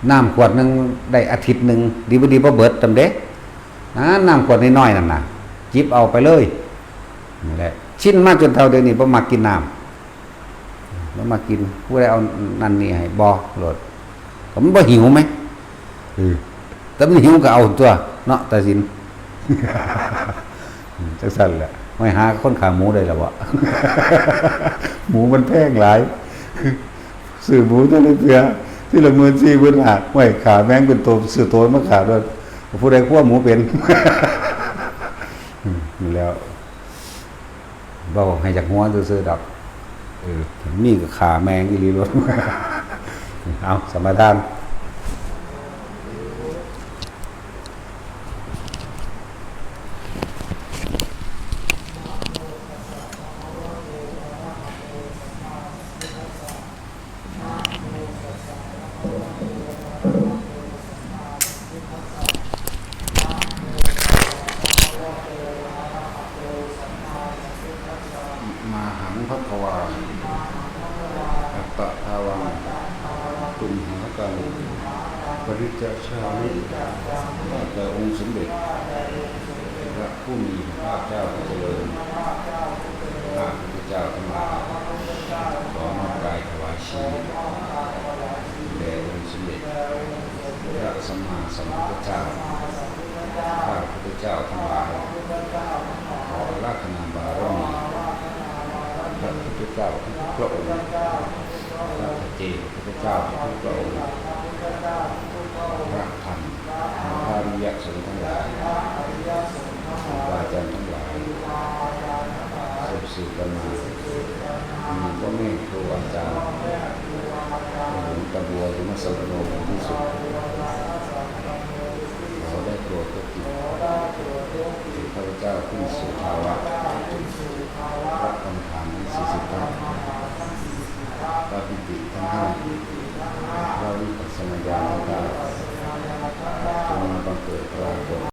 น้ำขวดหนึ่งได้อาทิตย์หนึ่ง ดีบ่ดีบ่เบิดจำเด้ นะ น้ำขวดน้อยๆ นั่นน่ะ จิบเอาไปเลย นี่แหละ ชินมาจนเท่าเดี๋ยวนี้บ่มักกินน้ำ บ่มักกิน ผู้ใดเอานั่นนี่ให้ บ่ โลด ก็มันบ่หิวไหม เออ แต่มันหิวก็เอาตัว เนาะ ตาสิน จังซั่นแหละ ไม่หาคนขาหมูได้แล้วบ่ หมูมันแพงหลาย ซื้อหมูเท่านั้นเทื่อ ทีละหมื่นสี่หมื่นห้า ไว้ขาแมงเป็นโต ซื้อโตมาขาด้วย ผู้ใดคั่วหมูเป็น อืม นี่แหล้ว เว้าให้อยากหัวซื่อๆดอก เออ มีก็ขาแมงอีหลีโลด เอา สมาทาน มาหังภะคะวา อัตตะทาวัง ตุมหังคัง ปริจจชามิ ข้าแต่องค์สมเด็จ พระผู้มีพระภาคเจ้าผู้เจริญ ข้าพระพุทธเจ้าทั้งหลาย ขอน้อมกายถวายชีวิต แด่องค์สมเด็จ พระสัมมาสัมพุทธเจ้า ข้าพระพุทธเจ้าทั้งหลาย ขออาราธนาบารมี พระพุทธเจ้าทุกๆพระองค์ พระปัจเจกพุทธเจ้าทุกๆพระองค์ พระธรรม พระอริยสงฆ์ทั้งหลาย ครูบาอาจารย์ทั้งหลาย สืบสืบกันมา มีพ่อแม่ครูอาจารย์ หลวงตาบัว ธรรมสมโน เป็นที่สุด ขอได้โปรดยกจิตข้าพเจ้าขึ้นสู่ภาวะ พระกรรมฐานทั้งสี่สิบทัศน์ พระปิติทั้งห้า